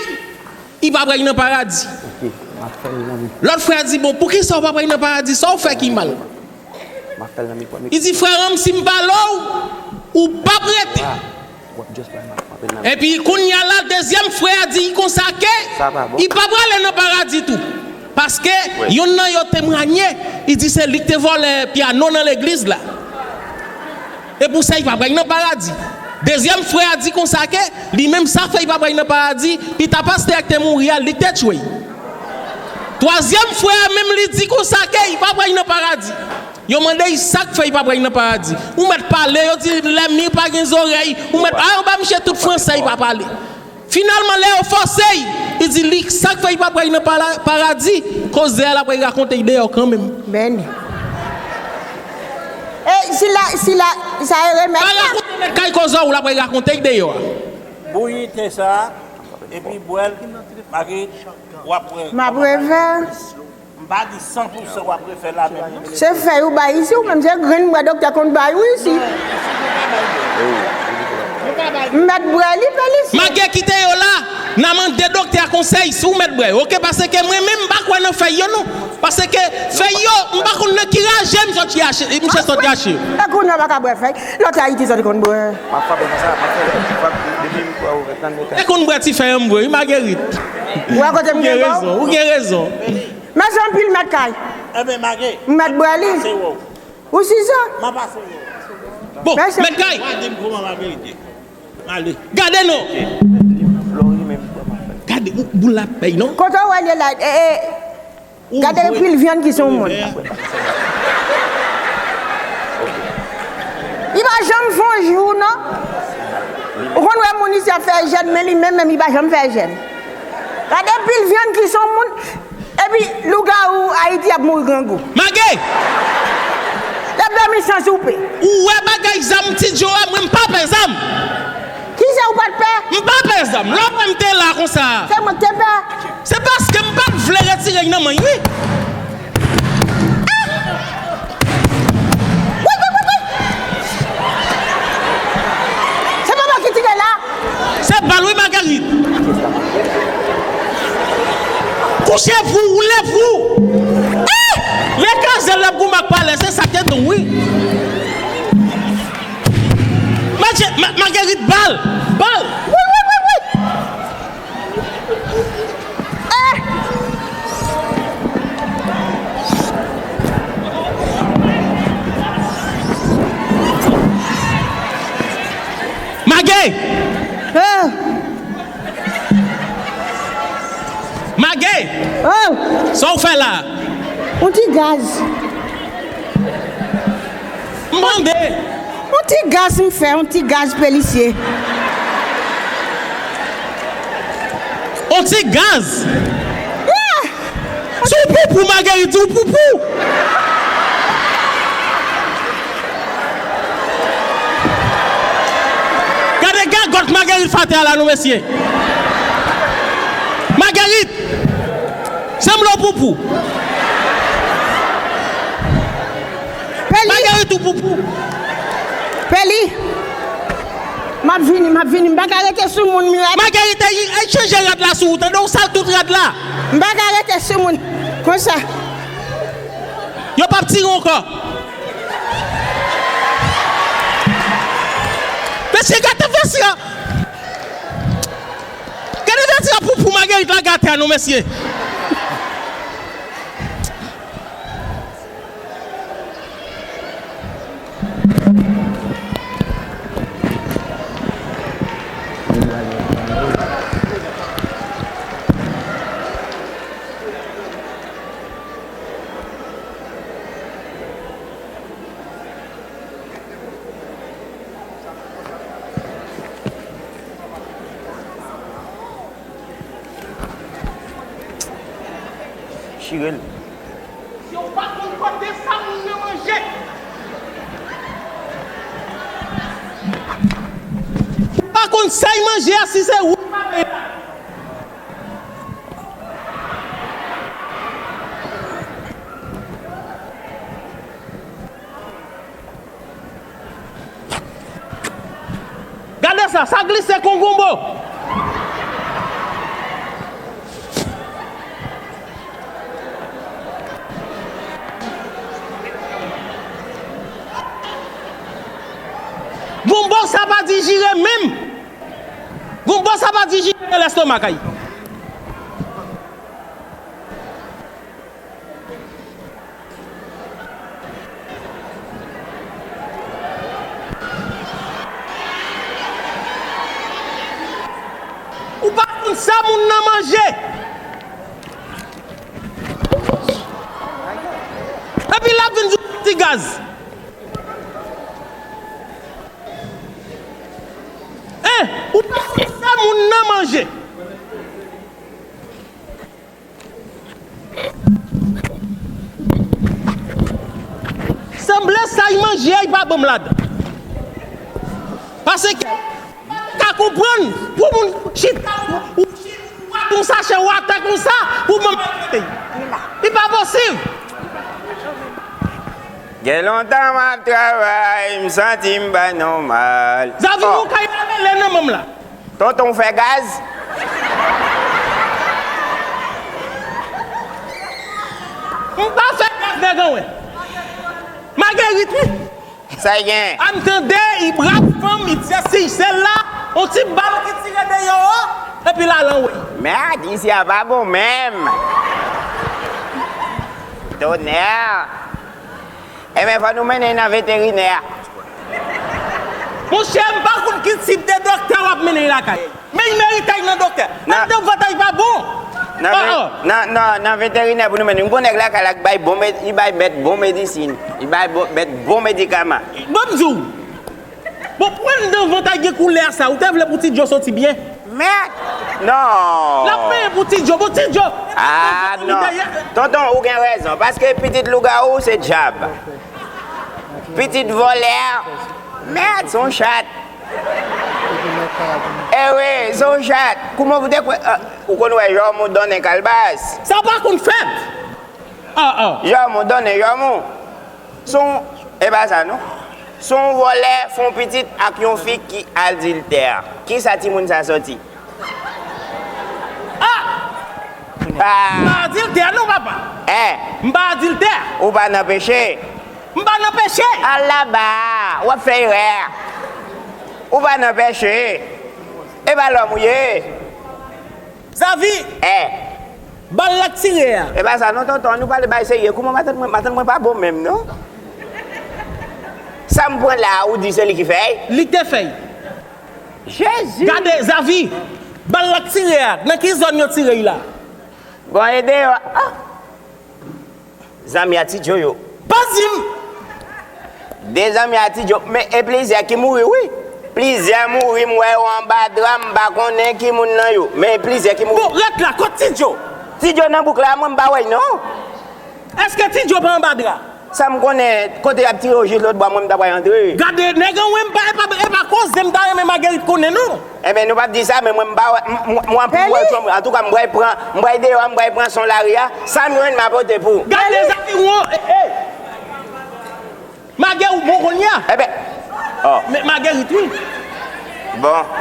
li pa pral nan paradi. Lòt frè a di, bon, poukisa w pa pral nan paradi? Sa w fè ki mal? Li di, frè an m, si m pale w, ou p ap rete. Epi kounye a la, dezyèm frè a di konsa ke li pa prale nan paradi tou. Paske yonn nan yo temwanye, li di se li k te vòlè pyano nan legliz la. E pou sa, li pa pral nan paradi. Dezyèm frè a di konsa ke li menm sa fè li pa pral nan paradi, pita pastè a k te mouri a, li k te tchwe l. Twazyèm frè a menm li di konsa ke li pa pral nan paradi. Yo mande l sa k fè li pa pral nan paradi. Ou mèt pale, yo di lèmi pa gen zòrèy. Ou mèt ale anba misye tout fransè, li pa pale. Finalman, lè yo fòse l, li di li, sa k fè li pa pral nan pala-, paradi, koze a l ap rakonte l deyò kanmenm. Men. E, sila, sila, sa e remèd la. Pa rakonte met kay koze w, l ap rakonte l deyò a. Bouyi te sa, epi bwè l, Magerit, w ap wè. M ap revè. M pa di san pou san w ap refè l la menm non. Se fèy ou bay isi, ou menm se grenn bwè doktè konn bay ou isi. M mèt bwè li, Pelisye. Mage kite yo la, n a mande doktè a konsèy si w mèt bwè yo, oke? Paske mwen menm m pa kwè nan fèy yo non. Paske fèy yo, m pa konn nan ki raje m soti ache, misye soti ache yo. E kounye a w pa ka bwè fèy. Lòt Ayiti soti konn bwè. M ap frape konsa, m ap frape depi m kwè ou tann mwen. E konn bwè ti fèy an m vre, wi, Magerit. Ou wè kote m gen rezon, ou gen rezon. Mèsi anpil, mèt kay. Enben, Mage. M mèt bwè li. Pase wè w. Ou si sa? M a pase wè w. Bon, mèt kay. Gade m kòman m ap merite. M ale. Gade non. Gade, ou, boul la pèy non. Kote w wè l ye la? E, e, gade pil vyann ki sou moun. Li pa janm fè yon jou non. Ou konn wè moun isi ap fè jèn, men li menm, menm li pa janm fè jèn. Gade pil vyann ki sou moun. Epi lougawou Ayiti ap mouri grangou. Mage! Y ap dòmi san soupe. Ou wè bagay zam Ti Djo a, mwen m pa pè zam. Kisa ou pa t pè? M pa pè zam. Lè w wè m te la konsa. Se mwen k te pè. Se paske m pa t vle retire l nan men l wi. Wi, wi, wi, wi. Se papa ki tire la. Se bal wi, Magerit. Kouche pou, woule pou. Eh! Rekaze l ap goumen ak palè, se sa k te don wi. Mache, Ma-, Magerit bal, bal. Wi, wi, wi, wi. Eh! Mage! Eh! Mage! Oh! Sa w fè la? Yon ti gaz. M mande. Yon ti gaz m fè, yon ti gaz Pelisye. Yon ti gaz? Yeah! Sou poupou, Magerit, sou poupou. Marguerite Faté a la non, mesye. Marguerite, sanble w poupou. Peli. Marguerite ou poupou. Peli. M ap vini, m ap vini. M pa ka rete sou moun, Milat. Marguerite, ay, ay chanje rad la sou ou, tande w, sal tout rad la. M pa ka rete sou moun. Konsa. Yo p ap tire ankò. Mesye, gade vèsya. Gade vèsya poupou Marguerite lage atè a non, mesye. Chire l. Yo pa konn kote sa moun nan manje. Ou pa konn sa y manje a, si se ou pa peye la. Gade sa, sa glise kon gonbo. Gonbo sa pa dijire menm. Gonbo sa pa dijire nan lèstomak ay. Ou pa konn sa moun nan manje. Epi l ap vin sou ti gaz. Hein? Ou pa konn sa moun nan manje. Sanble sa y manje a, y pa bon m ladan. Paske, ka konprann, pou moun chita, ou, ou, ou ak yon sachè watè konsa, pou ban m manje. Li pa posib. Gen lontan m ap travay, m santi m pa nòmal. Zavi, oh, nou kay revele nan manm la. Tonton, w fè gaz? M pa fè gaz, nèg anwen. Magerit, wi. Sa y gen? A m tande, y brav fanm, y sesi, y sela, on ti bal ki tire deyò, epi l al anwe. Mèd, isi a pa bon menm. Tonè! Enben, fò nou mennen l nan veterinè a. Monchè, m pa konn ki tip de doktè w ap mennen l lakay. Men y merite al nan doktè. Anndan vant ay pa bon. Nan, oh, oh, nan, nan, nan veterinè pou nou mennen l. M gon nèg lakay la k bay bon med-, li bay bèt bon medisin. Li bay bon, bèt bon medikaman. Bon, m di w. Bon, pou anndan vant ay gen koulè sa, ou te vle pou Ti Djo soti byen? Mèd! Non! L ap peye pou Ti Djo. Bon, Ti Djo! Ah, non. Tonton, ou gen rezon. Paske pitit lougawou se dyab. Pitit vòlè, mèd, se yon chat. E wi, se yon chat. Kouman ou te kwè, ah, ou konn wè jòm ou donnen kalbas? Sa pa konn fèt. Ah, ah. Jòm ou donnen jòm ou. Se yon, e pa sa non. Se yon vòlè, fè yon pitit ak yon fi ki adiltè. Kisa timoun sa soti? Ah! Ah! M pa adiltè non, papa. Eh! M pa adiltè. Ou pa nan peche. M pa nan peche. Al laba, w ap fè erè. Ou pa nan peche. E pa lòm ou ye. Zavi! Eh! Bal la k tire a. E pa sa non, tonton, nou pale bay serye. Kouman matant mwen, matant mwen pa bon menm, non? Sa m pran la, ou di se li ki fè l? Li k te fè l. Jezi! Gade, Zavi! Bal la k tire a, nan ki zòn yo tire l la? Bon, e deyò. Ah! Zanmi a Ti Djo yo. Pa di m! De zanmi a Ti Djo, men e plizyè ki mouri, wi. Plizyè mouri, m wè yo anba dra, m pa konnen ki moun nan yo. Men e plizyè ki mouri. Bon, rèt la, kot Ti Djo? Ti Djo nan bouk la, mwen m pa wè l, non. Èske Ti Djo pa anba dra? Sa m konnen, kote y ap tire yo jis lòtbò, mwen m ta pral antre. Gade, nèg an, mwen, m pa, e pa, e pa koze m ta renmen Marguerite konnen, non. Enben, nou p ap di sa, men mwen, m pa wè, m, m, m, m ap wè Trump. Antouka, m pral pran, m pral deyò, m pral pran son lari a. Sa m jwenn, m a pote pou. Gade, zaviwon, e, e. Marguerite, ou bon kounye a. Enben, oh. Men Marguerite, wi. Bon.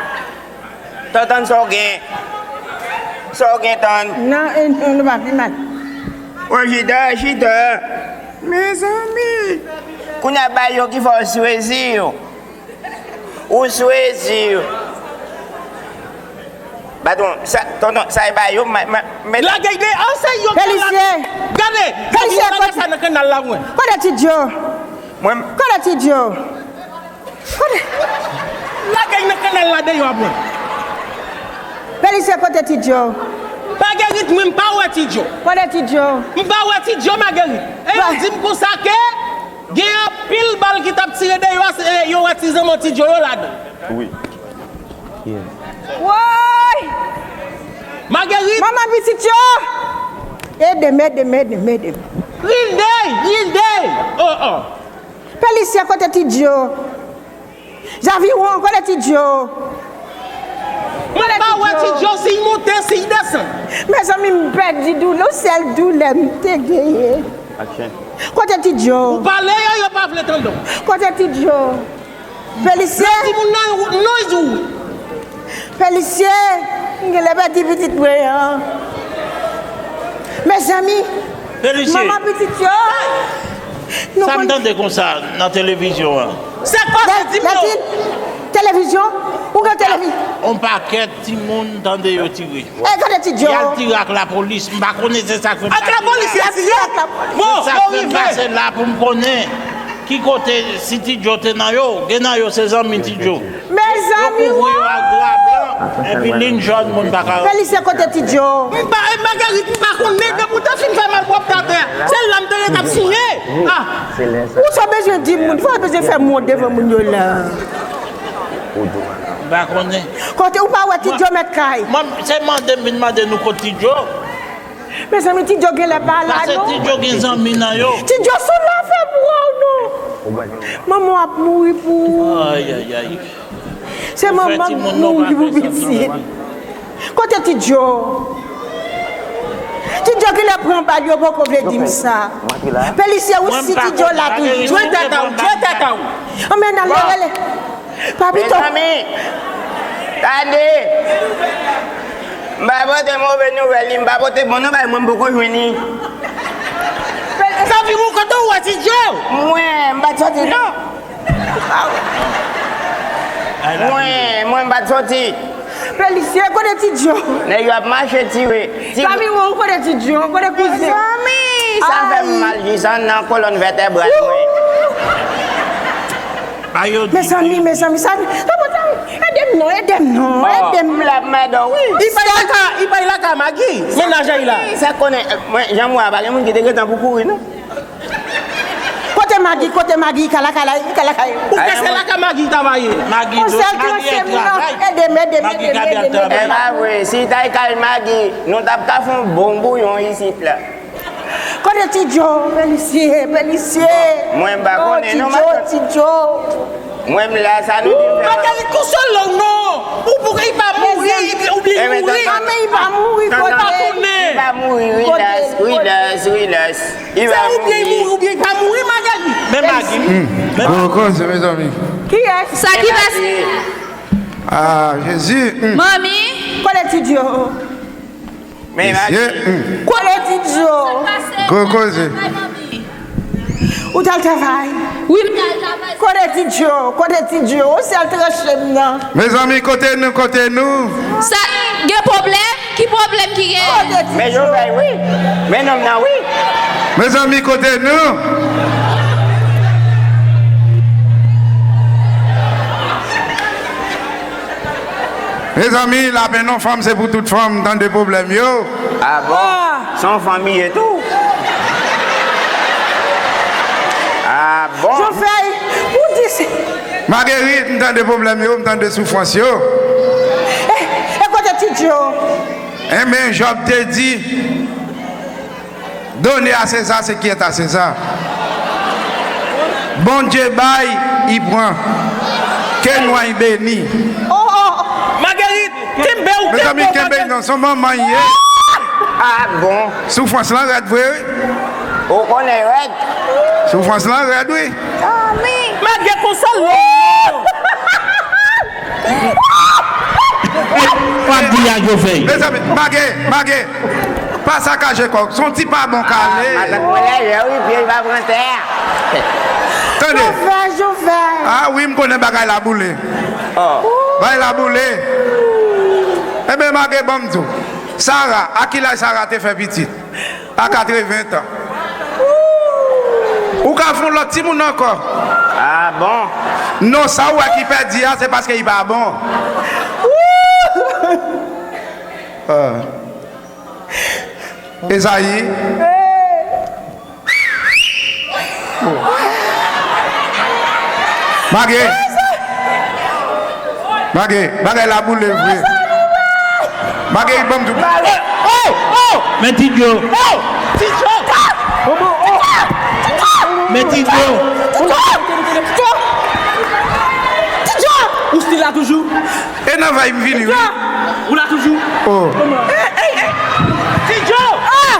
Tann, tann sa w gen. Sa w gen, tann. Non, e, non, nou pa pi mal. Bon, chita, chita. Mezanmi. Kounye a, ba yo ki fè w swezi yo. Ou swezi yo. Patwon, sa, tonton, sa e ba yo, ma, ma, men. Lagay de, an se yo ki la. Pelisye. Gade, Pelisye, gade kote sa nan kanal la, mwen. Kote Ti Djo? Mwen. Kote Ti Djo? Kote? Lagay nan kanal la deyò, mwen. Pelisye, kote Ti Djo? Marguerite, mwen, m pa wè Ti Djo. Kote Ti Djo? M pa wè Ti Djo, Marguerite. E yo di m konsa ke gen anpil bal ki t ap tire deyò, se, yo wè ti zanmi Ti Djo yo ladan. Wi. Woy! Marguerite! Manman pitit yo! Ede m, ede m, ede m, ede m. Rilde! Rilde! Oh, oh. Pelisye, kote Ti Djo? Javiwon, kote Ti Djo? Mwen pa wè Ti Djo, si l monte, si l desann. Mezanmi, m pèdi doulè, yon sèl doulè m te genyen. Action. Kote Ti Djo? Ou pale yo, yo pa vle tande w. Kote Ti Djo? Pelisye. Lè timoun nan, nan jou. Pelisye, m genlè pèdi pitit mwen an. Mezanmi, Pelisye. Manman pitit yo. Nou sa m konn tande konsa nan televizyon an. Se kote di m yo. Televizyon? Ou gen televi- On pakèt timoun tande yo tire. E kote Ti Djo? Y al tire ak lapolis. M pa konnen se sa k fè m pase la. Ak lapolis, y al tire ak lapolis. Bon, se sa k fè m pase la pou m konnen ki kote, si Ti Djo te nan yo, gen nan yo se zanmi Ti Djo. Mezanmi, yo kouvri yo ak dra blan, epi lin jòn, moun pa ka. Felice, kote Ti Djo? M pa, e, Marguerite, m pa konnen, depi w te fin fè malpwòpte atè a, se la m te ret ap siye. Ah. Ou sa bezwen di moun, fò w bezwen fè moun devan moun yo la. M pa konnen. Kote ou pa wè Ti Djo mèt kay? Mwen, se mande m vin mande nou kot Ti Djo. Mezanmi, Ti Djo genlè pa la, non. Pase Ti Djo gen zanmi nan yo. Ti Djo sou la fè pou ou, non. Manman w ap mouri pou ou. Ay, ay, ay. Se manman k mouri pou pitit. Kote Ti Djo? Ti Djo genlè pran bal, yo poko vle di m sa. Felice, ou si Ti Djo la toujou. Djo tèt a w, Djo tèt a w. Anmèn al rele. Papito. Mezanmi, tande. M pa pote move nouvèl, ni m pa pote bon nouvèl, mwen m poko jwenn li. Zanmi m, kote w wè Ti Djo? Mwen, m pa t soti, non. Mwen, mwen, m pa t soti. Felice, kote Ti Djo? Nèg yo ap mache tire. Zanmi m, kote Ti Djo? Kote kouzen? Mezanmi, sa fè m mal jis an nan kolòn vètebral mwen. Mezanmi, mezanmi, sa, ede m non, ede m non, ede m. M la, m ede w, wi. Li bay lakay, li bay lakay Magi, mennaj a li la. Sa konnen, mwen, jan m wè a, pa gen moun ki te gentan pou kouri, non. Kote Magi, kote Magi, ka lakay la, ka lakay. Ou kwè se lakay Magi ta va ye? Magi, on sèl tranche m nan, ede m, ede m, ede m, ede m, ede m. E pa vre, si ta al kay Magi, nou t ap ka fè yon bon bouyon isit la. Kote Ti Djo, Felice, Felice. Mwen m pa konnen non, Ti Djo, Ti Djo. Mwen m la, sa nou di m fè. Magali, konsole w non. Ou pou li pa mouri, oubyen li mouri. Manman, li pa mouri, kote? Li pa mouri, relax, relax, relax. Li pa mouri. Oubyen li pa mouri, Magali. Men Magi. Gwo koze, mezanmi. Kiyès? Sa ki pase? Ah, Jezi. Manmi. Kote Ti Djo? Mesye, hmm. Kote Ti Djo? Gwo koze. Ou t al travay? Wi, m t al travay. Kote Ti Djo? Kote Ti Djo? Ou sèl tranche m nan. Mezanmi, kote nou, kote nou? Sa gen pwoblèm? Ki pwoblèm ki gen? Kote Ti Djo? Men yo bay wi. Men nonm nan wi. Mezanmi, kote nou? Mezanmi, lapenn yon fanm se pou tout fanm, tande pwoblèm yo. Ah bon? Se yon fanm li ye tou? Ah bon? Jan fèy, ou di se. Magerit, m tande pwoblèm yo, m tande soufrans yo. E, e kote Ti Djo? Enben, Jòb te di, Donnez à César ce qui est à César. Bondye bay, li pran. Ke nou ay beni. Oh, oh. Marguerite, kenbe ou kenbe. Mezanmi, kenbe non, se manman ye. Ah bon? Soufrans lan rèd vre wi. Ou konnen rèd. Soufrans lan rèd wi. Mage konsa lò. Pa di a Jovèy. Mezanmi, Mage, Mage. Pa sakaje kò w. Se yon ti pa bon k ale. Matant mwen lèjè wi, pye l pa pran tè a. Tande. Jovèy, Jovèy. Ah wi, m konnen bagay la boule. Bagay la boule. Enben, Mage, ban m di w. Sara, a ki laj Sara te fè pitit? A katreven tan. Ou ka fè yon lòt timoun ankò. Ah bon? Non, sa ou wè ki pèdi a, se paske li pa bon. Ah. Ezayi. Mage. Mage, bagay la boule vre. Mage, ban m di w. Oh, oh, oh. Men Ti Djo. Oh, Ti Djo. Men Ti Djo. Ti Djo. Ti Djo. Ou still la toujou? E nan vèy m vini wi. Ou la toujou? Oh. Ti Djo! Ah!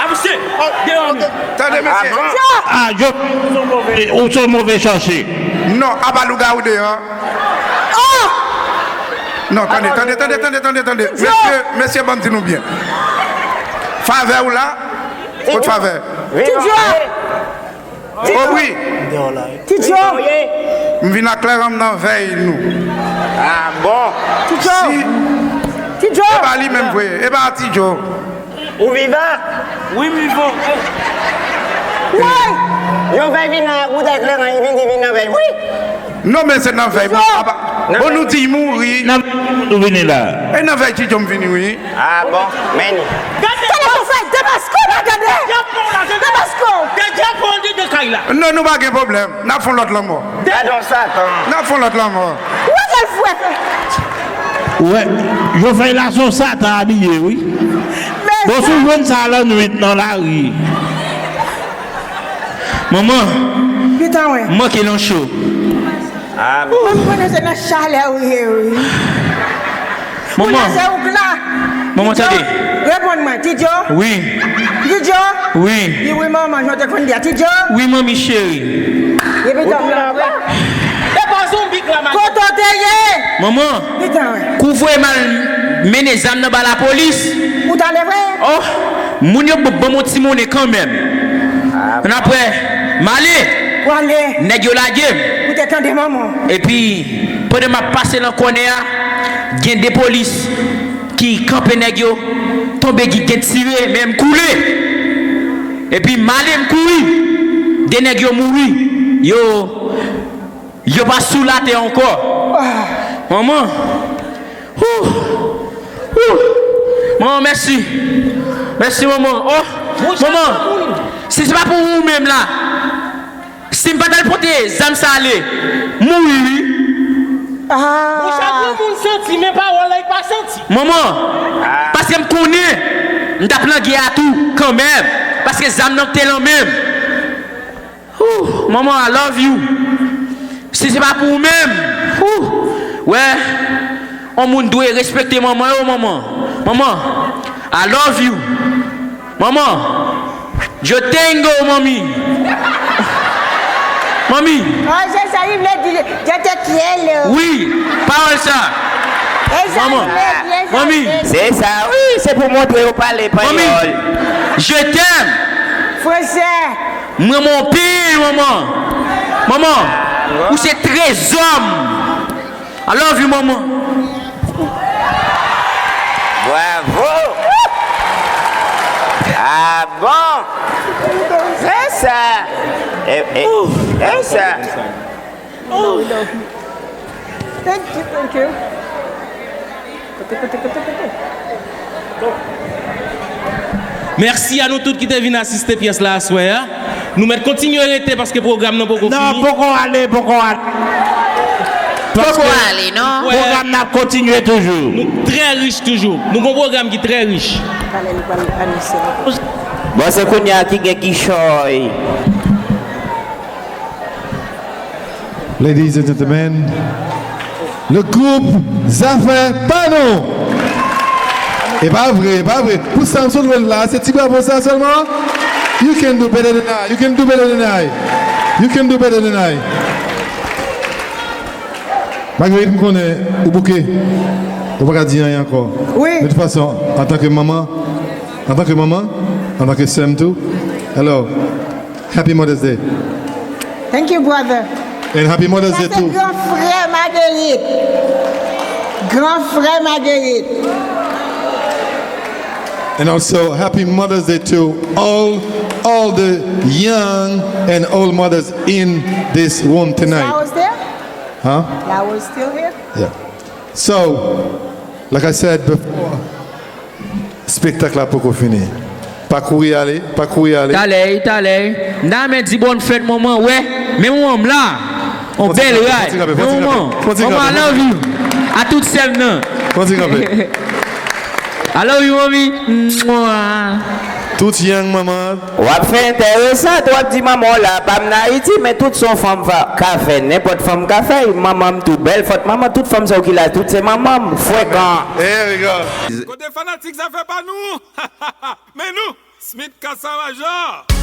Avanse! Deyò nou. Tande mesye. Ah, Djo. Ou se yon move chache. Non, apa lougawou deyò. Ah! Non, tande, tande, tande, tande, tande, tande. Mesye, mesye, ban m di nou byen. Favè ou la? Kot favè? Ti Djo! Oh wi. Ti Djo. M vin ak klèran m nan vèy nou. Ah bon. Ti Djo. Ti Djo. E pa li menm vre. E pa Ti Djo. Ou vivan? Wi, m vivan. Woy! Yon vèy vin nan wout ak klèran, li vin, li vin nan vèy. Wi. Non men se nan vèy. Bon nou di mouri. Nan vèy nou vini la. E nan vèy Ti Djo m vini wi. Ah bon, men. Gade sa w fè Damasko la gade. Damasko. Gade pou andedan kay la. Non nou pa gen pwoblèm. N ap fè yon lòt lanmò. Gadon satan. N ap fè yon lòt lanmò. Ou wè jan l fwèt. Ou wè, Jovèy la se yon satan abiye wi. Bon si w jwenn sa lannwit nan lari. Manman. Pita mwen. M manke nan cho. Ah bon. Mwen konnen se nan chalè ou ye wi. Manman. Kounye a se ou k la. Manman tande. Reponn mwen, Ti Djo. Wi. Ti Djo. Wi. Di wi manman, jan w te konn di a, Ti Djo. Wi manmi cheri. Epi tann mwen apre. E pa zonbi k la madanm. Kote w te ye? Manman. Di tann mwen. Kou voye m al mennen zam nan ba lapolis. Ou t ale vre? Oh, moun yo ban m yon ti monnen kanmenm. Annapre, m ale. Ou ale. Nèg yo lage m. Ou te tande manman w. Epi, pandan m ap pase nan kònè a, gen de polis ki kanpe nèg yo, tonbe ki gen tire, men m koule. Epi m ale m kouri. De nèg yo mouri. Yo, yo pa sou latè ankò. Manman. Hoo! Hoo! Manman, mèsi. Mèsi, manman. Oh! Manman! Si se pa pou ou menm la, si m pa t al pote zam sa ale, m mouri wi. Monchè, granmoun santi, men pawòl la, li pa santi. Manman, paske m konnen m t ap nan gè a tou, kanmenm. Paske zam nan te nan men m. Ooh, manman, I love you. Si se pa pou ou menm, ooh, wè, yon moun dwe respekte manman yo, manman. Manman, I love you. Manman, yo tengo, manmi. Manmi. Oh, se sa li vle di, yo te quiero. Wi, pawòl sa. Manman, manmi. Se sa, wi, se pou montre yo pale panyòl. Manmi, je t'aime. Fransè. M renmen w anpil, manman. Manman, ou se trezò m. I love you, manman. Bravo! Ah bon? Se sa. E, e, se sa. Thank you, thank you. Kote, kote, kote, kote? Mèsi a nou tout ki te vin asiste pyès la aswè a. Nou mèt kontinye rete paske pwogram nan poko fini. Non, poko ale, poko ale. Poko ale, non. Pwogram nan ap kontinye toujou. Nou trè rich toujou. Nou gon pwogram ki trè rich. Bon, se kounye a ki gen kichòy. Ladies and gentlemen, le groupe Zafè Pa Nou. E pa vre, e pa vre. Pou sa m sot lwen la, se ti bravo sa sèlman. You can do better than I. You can do better than I. You can do better than I. Marguerite, m konnen ou bouke. Ou pa ka di anyen ankò. Wi. De tout fason, antanke manman, antanke manman, antanke sè m tou. Hello. Happy Mother's Day. Thank you, brother. And happy Mother's Day too. Sa se gran frè Marguerite. Gran frè Marguerite. And also, happy Mother's Day to all, all the young and old mothers in this room tonight. Flowers there? Huh? Flowers still here? Yeah. So, like I said before, spektak la poko fini. Pa kouri ale, pa kouri ale. Talè, talè. M ta renmen di bòn fèt manman, wè. Men manman m la. On bèl rad. Men manman, manman, I love you. A tout sè m nan. Fon ti kanpe. I love you, mommy. Mwah. Tout young manman. W ap fè enteresan, w ap di manman w la, pa m nan Ayiti, men tout se yon fanm fa-, ka fè, nenpòt fanm ka fè, manman m tou bèl, fòt manman, tout fanm sa yo ki la, tout se manman m, frekan. There we go. Kote fanatik Zafè Pa Nou? Men nou, Smith Kasa Majò.